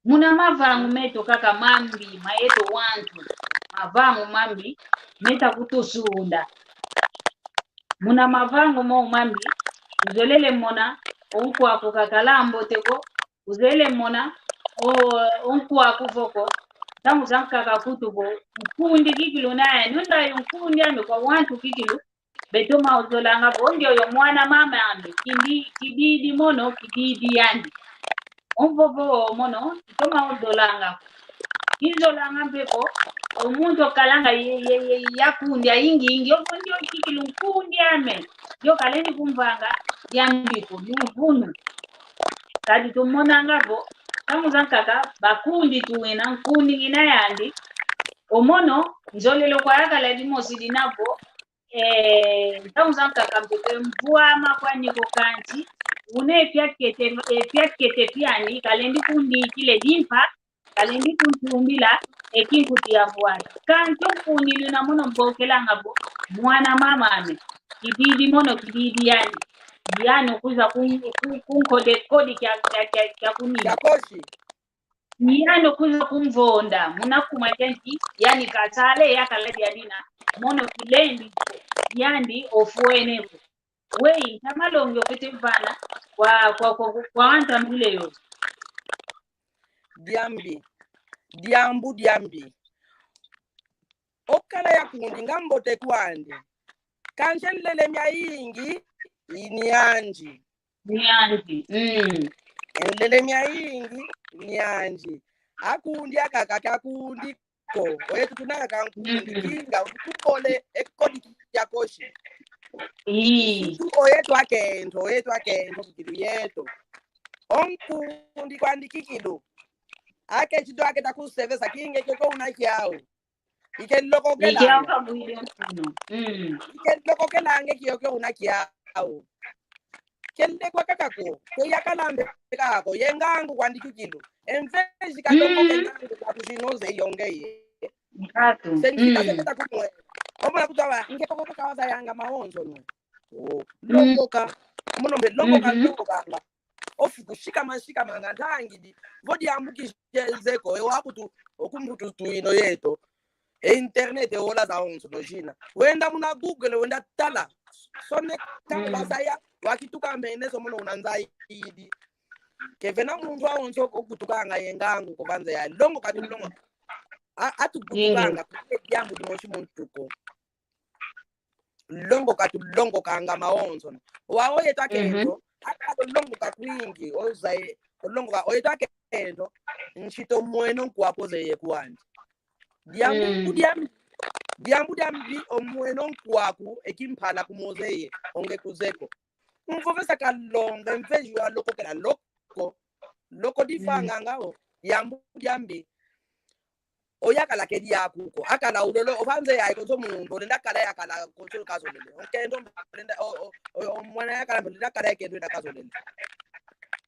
Muna mavangu meto kaka mambi, ma yeto wantu. Mavangu mambi, meta kutusunda. Muna mavangu mo mambi, uzolele mona, o nkwaku kakala mbote ko, uzele mona, o, o nkwaku voko, ntangu zankaka kutu vo, nkundi kikilu naya, nunda yo nkundi ame kwa wantu kikilu, betoma uzolanga vo, ndioyo mwana mama ame, kindi, kididi mono, kididi yandi. O mvovo mono, itoma uzolanga. Inzolanga mpe ko, o muntu okalanga ye, ye, ye, ya kundi, ayingi, yingi, ovo ndio kikilu nkundi ame. Ndio kalendi kumvanga, yambi ko, ni uvunu. Kadi tumonanga vo, ntangu zankaka, bakundi tuwena, nkundi ngina yandi. O mono, nzolele kwa yakala dimosi dina vo, eh, ntangu zankaka mpe mvwama kwani ko kanti, una e fiakete, e fiakete fiani, kalendi kundikila dimpa, kalendi kuntumbila, e kinkuti ya vwata. Kanti o nkundi luna mono mbokelanga vo, mwana mama ame, kididi mono kididi yani. Yani okwiza kun-, kun-, kunkode kodi kia, kia, kia, kia kunini. Kia kosi. Yani okwiza kumvonda, muna kuma dianti, yani kasale yakala diadina, mono kilendi, yandi ofwene vo. Weyi, nta malongi ofwete vana, kwa, kwa, kwa, kwa anta mbile yo. Diambi, diambu diambi. Okala ya kundi nga mbote kwandi. Kansi nlele miayingi, ini anji. Mianji. Mm. Nlele miayingi, mianji. Akundi akaka, akundi ko. Oyetu tunanga kankundi, mm, kinga, utupole, e kodi kiakoshi. Ii. Ntu oyetu akento, oyetu akento, kikilu yetu. O nkundi kwandi kikilu. Ake chido ake takusevesa kinga kiokio una kiau. Ike lokokela. Ike okabwile mfuno. Mm. Ike lokokelange kiokio una kiau. Kende kwa kakako, ke yakalambe kako, ye ngangu kwandi kikilu. Emvezi katomo, mm, ke ngangu kwa kuzinoze yonge ye. Ngatu. Sengi, mm, kasepeta kumwe. Omona kutwa wa, nge koko kaka wazayanga maonzo no. Oh, mm, longoka. Mono mbe longoka, mhm, longokanga. Ofuku shikama, shikama nga ntangidi. Vo diambu kizezeko, e wakutu, okumbutu tuino yeto. E internet, e ola zawonso no zina. Wenda muna Google, wenda tala. Soneka, mm, bazaya, wakituka mene so mono una nzaidi. Ke vena muntu awonso ko kutukanga ye ngangu ko banza ya. Longoka tulongo. A, atukutukanga, mm, kule diambu dimosi muntu ko. Longoka tulongokanga mawonso. Wa oyetu akento, mhm, aka longoka kwingi, ozaye, olongoka, oyetu akento, nshito mweno nkwaku ozeye kwandi. Diambu, mm, diambi, diambu diambi, omweno nkwaku, e kimpala kumozeye, onge kuzeko. Mvovesa kalonga, mvezi wa lokokela loko, loko, mm, difanganga o, diambu diambi. Oyakala kedi yaku ko. Akala ulolo, ovanze ya konso muntu, olenda kala yakala konso kazolele. Okendo, olenda, o, o, o, o, mwana yakala, olenda kala yakendo na kazolele.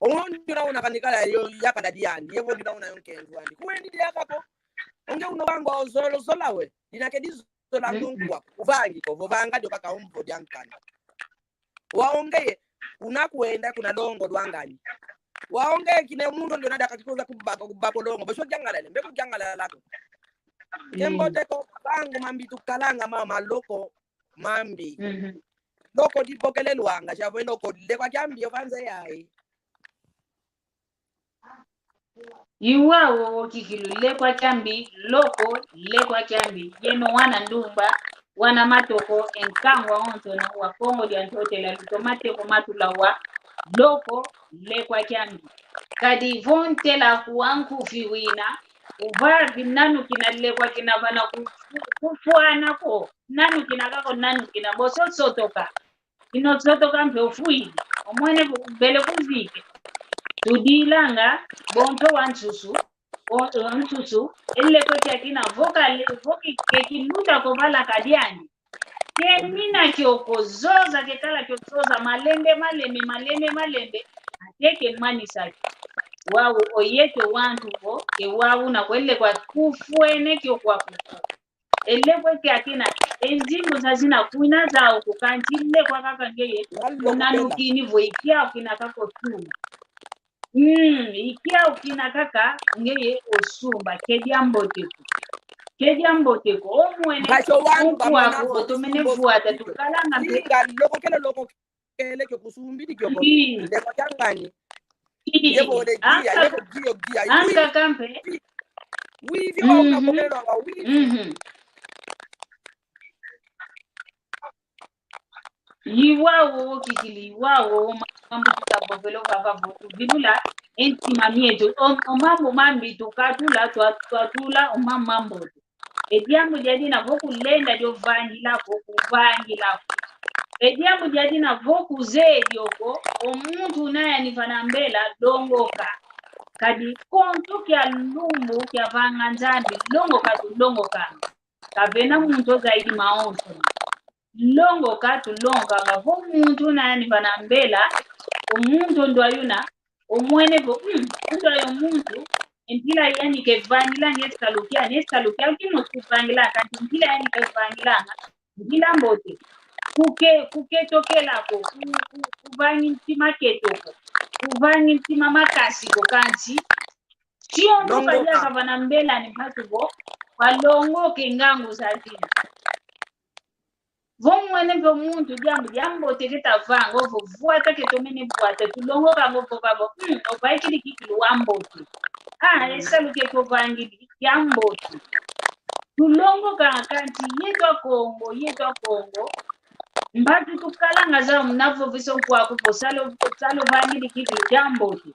Omuntu una una kanikala yo, yakala diandi, yevo dina una yo nkendo andi. Kwendi diaka ko. Onge uno wangu ozolo, zola we. Dina kedi zola, mm, ngongwa. Uvangi ko, vovanga dio kaka umbo diankana. Waonge ye, kuna kwenda, kuna longo lwangani. Waonge ye kine muntu ndio nadaka kikoza kubako, kubako longo. Basho jangalele, mbe kujangalala lako. Mm. Kembo teko, bangu mambi tukalanga mama loko, mambi. Mhm. Loko dibokele lwanga, chavo loko, lekwa kiambi yo vanze yayi. Iwawo kikilu lekwa kiambi, loko lekwa kiambi. Yeno wana ndumba, wana matoko, e nkangu awonsono wa Kongo dia Ntotela, luto mateko matula wa loko lekwa kiambi. Kadi vo ntela kuwa nkufi wina, uvavi nanu kina lekwa kina vana ku-, ku-, kufwana ko, nanu kina kako, nanu kina boso sotoka. Ino sotoka mpe ofwidi, omwene bu-, bele kuvike. Tudilanga, bonto wa nsusu, o, o nsusu, e lekwa kiakina, vo kale, vo ki-, ke kiluta ko vala kadiani. Ke mina kioko zoza, ke kala kio zoza, malembe, malembe, malembe, malembe, ate ke manisa ki. Wawu, oyeto wantu ko, ke wawu na kwele kwa kufwene kio kwa kuko. E lekwa kiakina, e nzimbu zazina kwina zau ko kanti lekwa kaka ngeye, unanukini vo ikiau kina kako sumba. Mm, ikiau kina kaka ngeye osumba, ke diambote ko. Ke diambote ko, omwene, ukwaku, otomene vwata, tukalanga mpe. Inga, loko kele loko kele kio kusumbidi kio ko. Ii. Lekwa kiangani. Ii. Yebo le gia, yebo gia, gia. Anka kampe. Wi, wi, wi, wi, wi, wi, wi. Mhm. Iwawo, kikilu iwawo, mambu tutabovelo vava vo tuvilula, e ntima mieto, o, o mambu mambi tukatula, twa-, twatula, o ma-, mambu. E diambu diadina vo kulenda dio vangila ko, kuvangila ko. E diambu diadina vo kuzeye dio ko, o muntu una yani vana mbela, longoka. Kadi konso kia lumbu kia vanga Nzambi, longoka tulongokanga. Kavena muntu ozaidi mawonso. Longoka tulongokanga vo muntu una yani vana mbela, o muntu ndwa yuna, omwene vo, mm, undwa yo muntu, e mpila yani kevangilanga e salu kiani, e salu kiani kimosi kuvangilanga, kanti mpila yani kevangilanga, mpila mbote. Kuke-, kuketokela ko, ku-, ku-, kuvangi ntima keto ko, kuvangi ntima makasi ko, kanti sionso kadiaka vana mbela ni mpasi vo, valongoke ngangu zazina. Vo mwene vo muntu diambu diambote ketavanga, ovo vwata ketomene vwata, tulongokanga ovo vavo, mm, ovaikidi kikilu wambote. Ah, e salu ketovangidi, diambote. Tulongokanga kanti yeto Akongo, yeto Akongo. Mpasi tukalanga zau muna voveso nkwaku vo salu, salu vangidi kikilu diambote.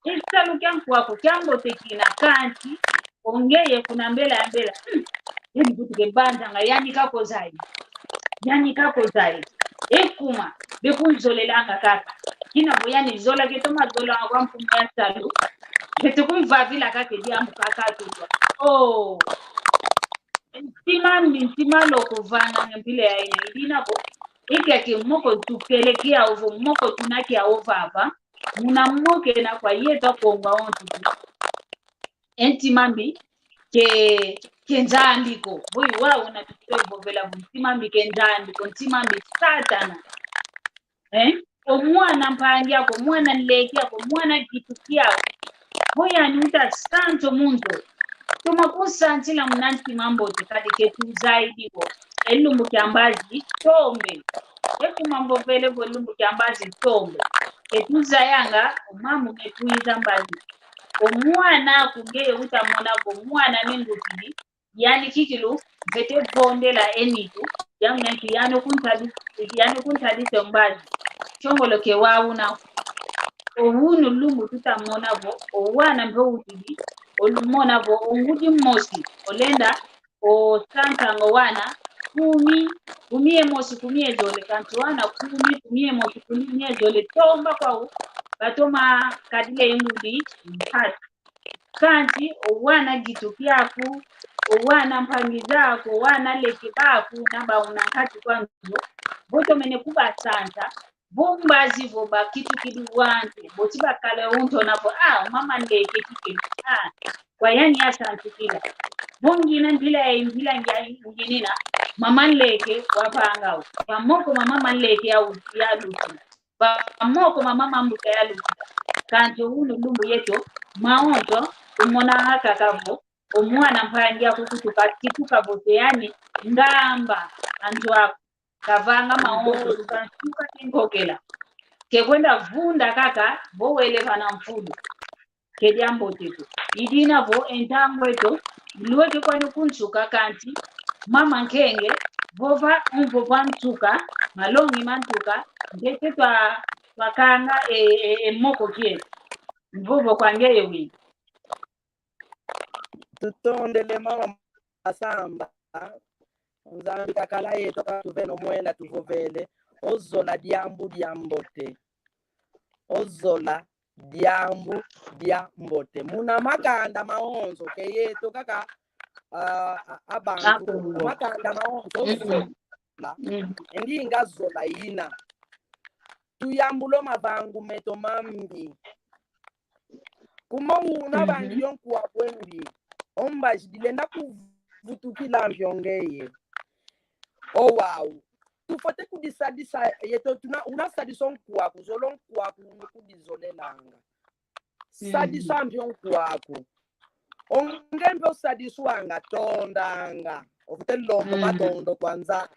E salu kia nkwaku kiambote kina kanti, Ongeye kuna mbela ya mbela. Hmm. Yandi kutu ke banzanga, yani kako zai. Yani kako zai. E kuma, bekunzolelanga kaka. Kina vo yani zola ke toma zolanga kwa mfumu ya salu. Kete kumvavila kaka diambu kaka tutwa. Oh. Ntima mi, ntima loko vana mpila ya ina idina ko. Ike ke moko tukele kia ovo, moko tuna kia ovava. Muna moke na kwa yeto Kongo ontu. E ntima mbi ke, ke Nzambi ko. Boi wau na tukuvovela vo ntima mbi ke Nzambi ko, ntima mbi Satana. Eh? O mwana mpangi ako, mwana nleke ako, mwana gitu kiako. Vo yani uta santo muntu. Toma kunsantila muna ntima mbote, kadi ke tuzaidi ko. E lumbu kia mbazi tombe. E kuma mvovele vo lumbu kia mbazi tombe. Ke tuzayanga, o mamu ke kuiza mbazi. O mwana aku ngeye utamona vo mwana mengukidi. Yani kikilu, mfwete vondela e nitu, ya mwentu, yani kuntadi, yani kuntadi se mbazi. Kiongolo ke wau na. O unu lumbu tutamona vo, o wana mpe utidi, o lumona vo, o ngudi mosi, olenda, o santanga o wana, kumi, kumi ye mosi, kumi ye zole, kanti wana kumi, kumi ye mosi, kumi ye zole, tomba kwau, batoma kadila e ngudi ntatu. Kanti o wana gitu kiaku, o wana mpangi zaku, o wana leke baku, na bauna nkati kwa nzo, vo tomene kubasanta, vo mbazi vo bakitukidi wantu, vo ti bakala unto na vo, ah, mama nleke kike, ah, kwa yani yasantukila. Vo ngina mpila ya mpila ngia nginina, mama nleke wavanga u. Kwa moko mama nleke ya u-, ya lutu. Bamoko mama mambuka ya lukuta. Kanti unu lumbu yeto, maonto, umona kaka vo, o mwana mpangi aku kutuka, kituka vo te yani, ngamba, antu aku, kavanga maonto, tuka, tuka kinkokela. Ke kwenda vunda kaka, vo wele vana mfulu. Ke diambote ko. Idina vo e ntangu eto, lweke kwani kunsuka kanti, mama nkenge, vova, mvova nsuka, malongi ma nsuka, ntete twa, twakanga e, e, e moko kieto. Mvovo kwa ngeye wina. Tutondele mama Masamba. Nzambi kakala yeto katuveno mwela tuvovele. Ozola diambu diambote. Ozola diambu diambote. Muna makanda maonso, ke yeto kaka, ah, a-, abantu. Makanda maonso, ozola. Ndinga zola ina. Tuyambula o mavangu meto mambi. Kuma una vangidi o nkwaku e mbi. O mbazi dilenda kuvutukila mpi o ngeye. O wau. Tufwete kudisadisa yeto tuna, una sadisa o nkwaku, zola o nkwaku una kudizolelanga. Sadisa mpi o nkwaku. O nge mpe osadiswanga, tondanga. Ofwete lomba matondo kwa Nzambi.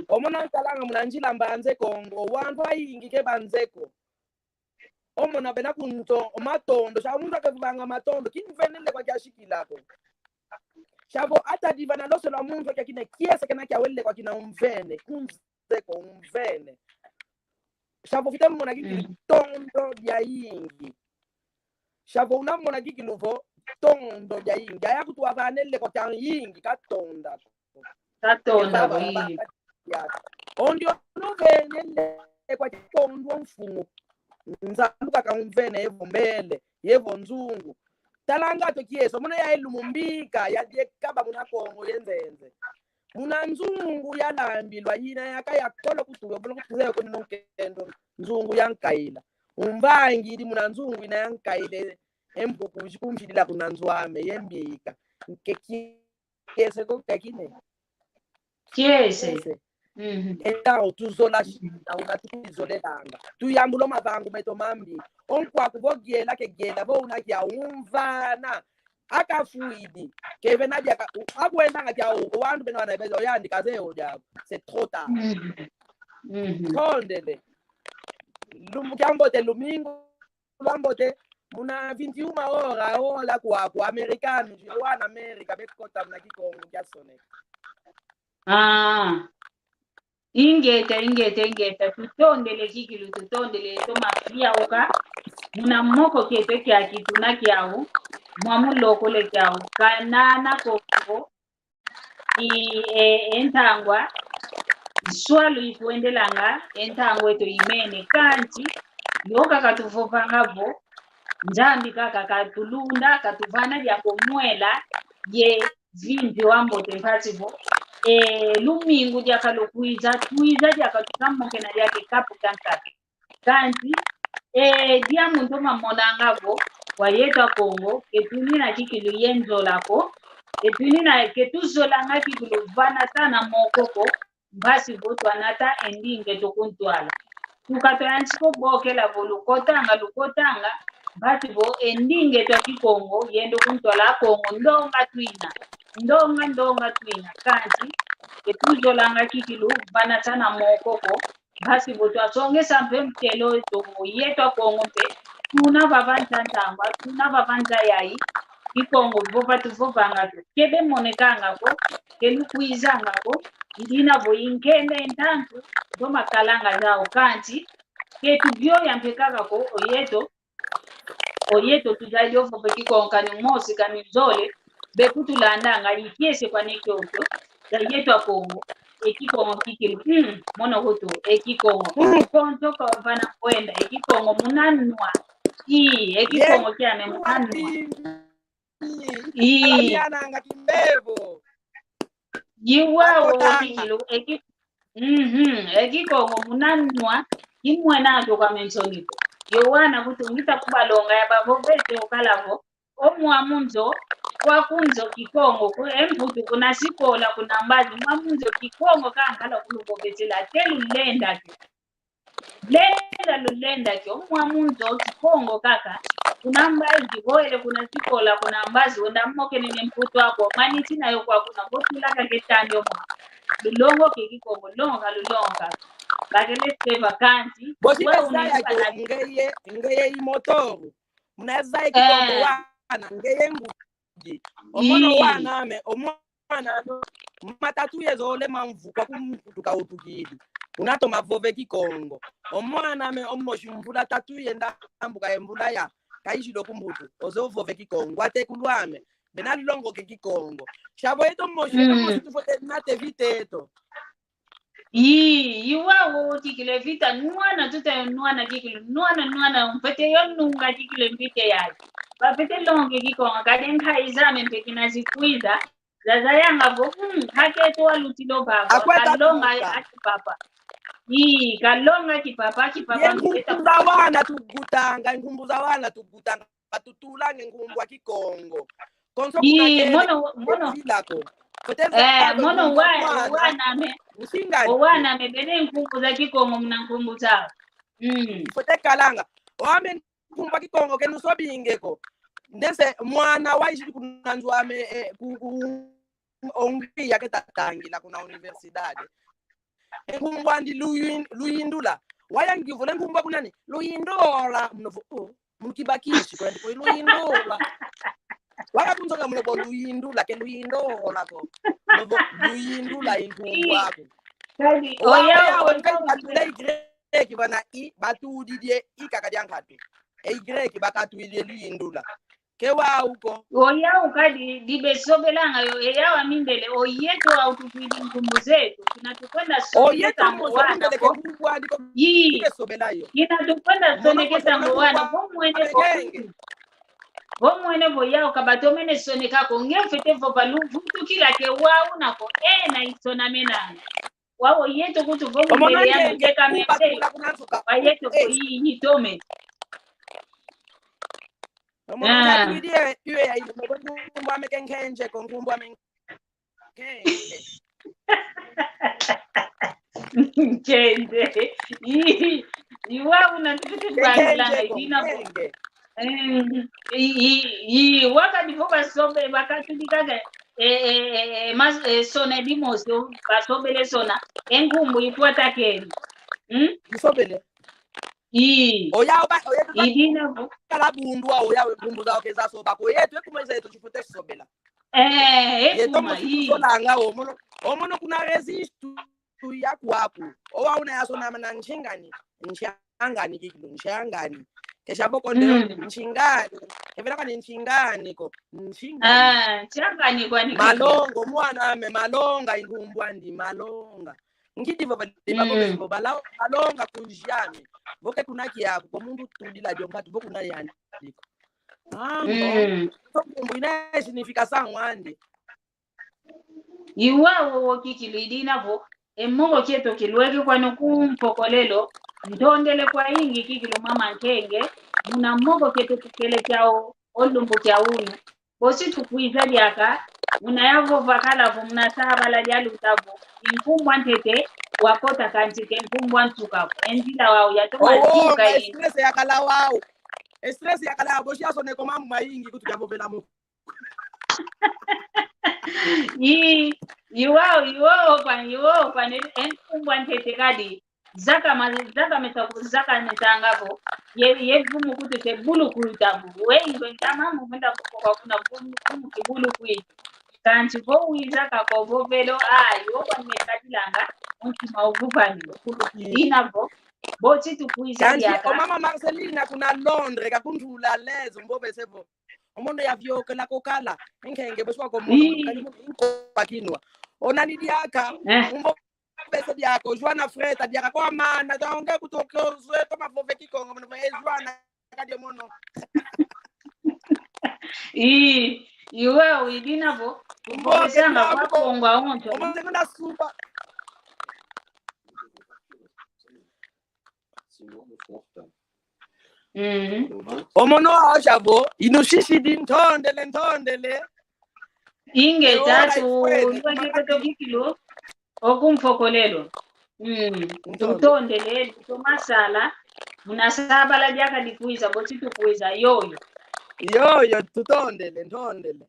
Omona nkalanga muna nzila Mbanza Kongo, wantu ayingi ke banza ko. Omona bena kunto, o matondo, sia muntu akevanga matondo, kimvene lekwa kiasikila ko. Sia vo ata divana lose lwa muntu kia kina kiese kena kia wele kwa kina umvene, kunze ko umvene. Sia vo fite mona kikilu tondo diayingi. Sia vo una mona kikilu vo tondo diayingi. Aya kutu wavanele kwa kiayingi, katonda. Katonda, oui. Ondi onuvenele kwa kikondo mfumu. Nzambi kaka umvene yevo mbele, yevo nzungu. Talanga to kieso, muna ya elu mumbika, ya diekaba muna Kongo ye nzenze. Muna nzungu yalambilwa yina yaka ya kolo kutulo, bolo kutulo ya koni no nkendo, nzungu ya nkaila. Umvangidi muna nzungu yina ya nkaila, e mpuku zikumvilila kuna nzo ame, ye mbika. Nke kiese ko kakine. Kiese. Kiese. Então, tuzola shina, una tukizolelanga. Tuyambula o mavangu meto mambi. O nkwaku vo giela ke giela, vo una kia umvana. Akafwidi. Kevena diaka, akwendanga kia o, o wantu bena wana beza, oyandi kaze o diaku. C'est trop tard. Tondele. Lumbu kiambote lumingu. Lwambote, muna vinte e uma hora, hora kwaku, americano, wana America, bekota muna Kikongo, kiasoneka. Ah. Ingeta, ingeta, ingeta, tutondele kikilu, tutondele, toma pia oka, muna moko kete kia kituna kiau, mwa mulokole kiau. Kanana koko i, e, e ntangwa, nswalu ikwendelanga, e ntangwa eto imene, kansi, yo kaka tuvovanga vo, Nzambi kaka katulunda, katuvana dia komwela, ye vimpi wa mbote mpasi vo, e, lumingu diaka lukwiza, twiza diaka tukamokena diaka kapu kankaka. Kansi, e, dia muntu mamonanga vo, kwa yeto Akongo, ke tunina kikilu ye nzola ko, ke tunina, ke tuzolanga kikilu vana tana moko ko, mpasi vo twanata e ndinga eto ku ntwala. Tuka twayantika bokela vo lukotanga, lukotanga, mpasi vo e ndinga eto a Kikongo, yenda ku ntwala. Akongo, ndonga twina, ndonga, ndonga twina, kansi, ke tuzolanga kikilu vana tana moko ko, mpasi vo twasongesa mpe ntelo eto vo yeto Akongo mpe, tuna vava nza ntangwa, tuna vava nza yayi, Kikongo vova tuvovanga ko, ke bemonekanga ko, ke lukwizanga ko, i dina vo i nkenda i ntantu, zo makalanga zau kansi, ke tuvioya mpe kaka ko, o yeto, o yeto tuzayidi ovova Kikongo kani mosi kani zole, bekutulandanga, i kiese kwani kiokio, za yeto Akongo, e Kikongo kikilu, mm, mono kutu, e Kikongo. Mm. Konso kwa vana kwenda, e Kikongo muna nwa. Ii, e Kikongo kiame muna nwa. Ii. Ii. Iwau kikilu, e Ki-, mhm, e Kikongo muna nwa, kimwena nzo kwame nsoni ko. Yo wana kutu ngita kubalonga ya bavovese okala vo, o mwamu nzo, kwaku nzo Kikongo, ku e mputu kuna sikola, kuna mbazi, mwamu nzo Kikongo kankala kuluvovesela, te lulenda kio. Lenda lulenda kio, o mwamu nzo Kikongo kaka, kuna mbazi, voele kuna sikola, kuna mbazi, wenda mokene ne mputu aku, maniti na yo kwaku na, votulaka ke tandi o mwa. Lulongoke Kikongo, longoka, lulongoka. Bakele seva kansi, bosi we kazaya unimpa kio na ngeye, ngeye i motoru. Muna zaya Kikongo, eh, wana, ngeye ngu-, Omono wana ame, omwana ame, matatu ye zole mamvu kwa kumputu kautukidi. Unatoma vove Kikongo. Omwana ame, omosi mvula tatu yenda ambuka ye mvula ya, kaizidi o kumputu, oze ovove Kikongo. Atekulu ame, bena longoke Kikongo. Shavo yeto mosi, yeto mosi tufwete nate viteto. Ii, iwau tikile vita, nwana tuta yo nwana kikilu, nwana, nwana, mfwete yo nunga kikilu mvita yayi. Bafwete longa Kikongo, kadi nkayi zame mpe kina zikwiza, zazayanga vo, mm, haketo walutila o baba, kalonga a kipapa. Ii, kalonga kipapa, kipapa mfwete. Nkumbu za wana tugutanga, nkumbu za wana tugutanga, batutulanga nkumbu a Kikongo. Konso kuna kele, mono, mono. Vilako. Eh, mono wa, wana me. Wana me bene nkumbu za Kikongo muna nkumbu za. Mm. Fote kalanga. Wame nkumbu a Kikongo ke nusobinge ko. Ndese mwana waizidi kuna nzo ame, eh, ku, ku, Hongria ke tatangila kuna universidade. Nkumbu andi Luyin-, Luyindula. Wayangivula nkumbu aku nani? Luyindula. Muno vo, oh, munu kibakisi kwandi ko Luyindula. Wakakunzoka muno vo Luyindula, ke Luyindula ko. Muno vo Luyindula i nkumbu aku. Kadi, oya, oya, oya, batula i Greki bana i, batudidie i kaka dia nkatu. E i Greki bakatwidie Luyindula. Ke wau ko. Oyau kadi, dibesobelanga yo, eyau amindele, oyeto au tukwidi nkumbu zeto, kina tukwenda sonekesa ngo wana ko. Ii. Kina tukwenda sonekesa ngo wana, vo mwene vo. Vo mwene vo yau kabatomene soneka ko, nge mfwete vo balu vutukila ke wau na ko, ena isonamenanga. Wau yeto kutu vo mundele ya muteka mende. Wa yeto ko i, itome. Omona na tuidi e, ue ya ino, nkumbu ame ke Nkenje ko, nkumbu ame Nkenje. Nkenje. I, i wau na tuidi bangilanga, idina ko. Nkenje. Mm, i, i, i, wakadi vo basobe, bakatudikaga, e, e, e, e, mas-, e, sona dimosi, basobele sona, e nkumbu ikwata keni. Mm? Isobele. I. Oya oba, oya oba. Idina vo. Kala bundu wa oya we nkumbu za okeza soba ko, yeto ekuma iza yeto chifute sobela. Eh, yeto ekuma, mo i. Solanga omono, omono kuna resist. Tu ya kwaku. Owa una ya sona mana nshingani. Nshangani kikilu, nshangani. Kesha boko nde, mm, nshingani. Kevela kani nshingani ko. Nshingani. Ah, nshingani kwani. Malonga, mwan'ame, Malonga, inkumbu andi, Malonga. Ngidi vo bali, mm, bavo bembo, bala-, Malonga kunjami. Vo ke kuna kiaku, ko muntu tudila dio nkatu, vo kuna yandi ko. Ah, mm, bon. Nkumbu ina signification andi. Iwawo wo kikilu idina vo, e moko kieto kilweke kwani ku Mpokolelo, ntondele kwayingi kikilu mama Nkenge, muna moko kieto tukele kiao, o lumbu kia unu. Bosi tukwiza diaka, muna yavova kala vo, muna sabala dialuta vo, inkumbu antete, wakota kansi ke nkumbu ansuka vo, e nzila wau yatoma, oh, zuka ma ini. Stress yakala wau. Stress yakala wau, bosi yasoneko mambu mayingi kutu kiavovela mo. I, iwao, iwao kwani, iwao kwani, e nkumbu antete kadi. Zaka ma-, zaka meta ku-, zaka metanga vo. Ye, ye vumu kutu se bulu kuita vo. We, ingwe ntama mu mwenda kukoka kuna vumu, vumu kibulu kuita. Kansi vo wiza kako vo velo, ah, iwo kwani mekadilanga, untima uvuvani. Ina vo. Bosi tukwiza. Kansi diaka. O mama Marcelina kuna Londres, kakuntula lezo, mbovese vo. Omono yaviokela kokala, Nkenge, bosi wako mono, ii, mukali mu-, inko wakinwa. Onani diaka, eh, umbo pese diako, Joana Freta, diaka kwa mana, taonge kutoke ozwe, toma vove Kikongo, mwana, eh, Joana, kadi omono. Ii, iwe, idina vo, umbo, uvovesanga kwa diako, Kongo, aonto. Omono, tengona supa. Mhm. Omono aosha vo, inu sisidi ntondele, ntondele. Ingeta, tu-, lweke koto kikilu, oku Mpokolelo. Mm. Ntondele. Tutondele, tutomasala, muna sabala diaka dikwiza, bosi tukwiza, yoyo. Yoyo, tutondele, ntondele.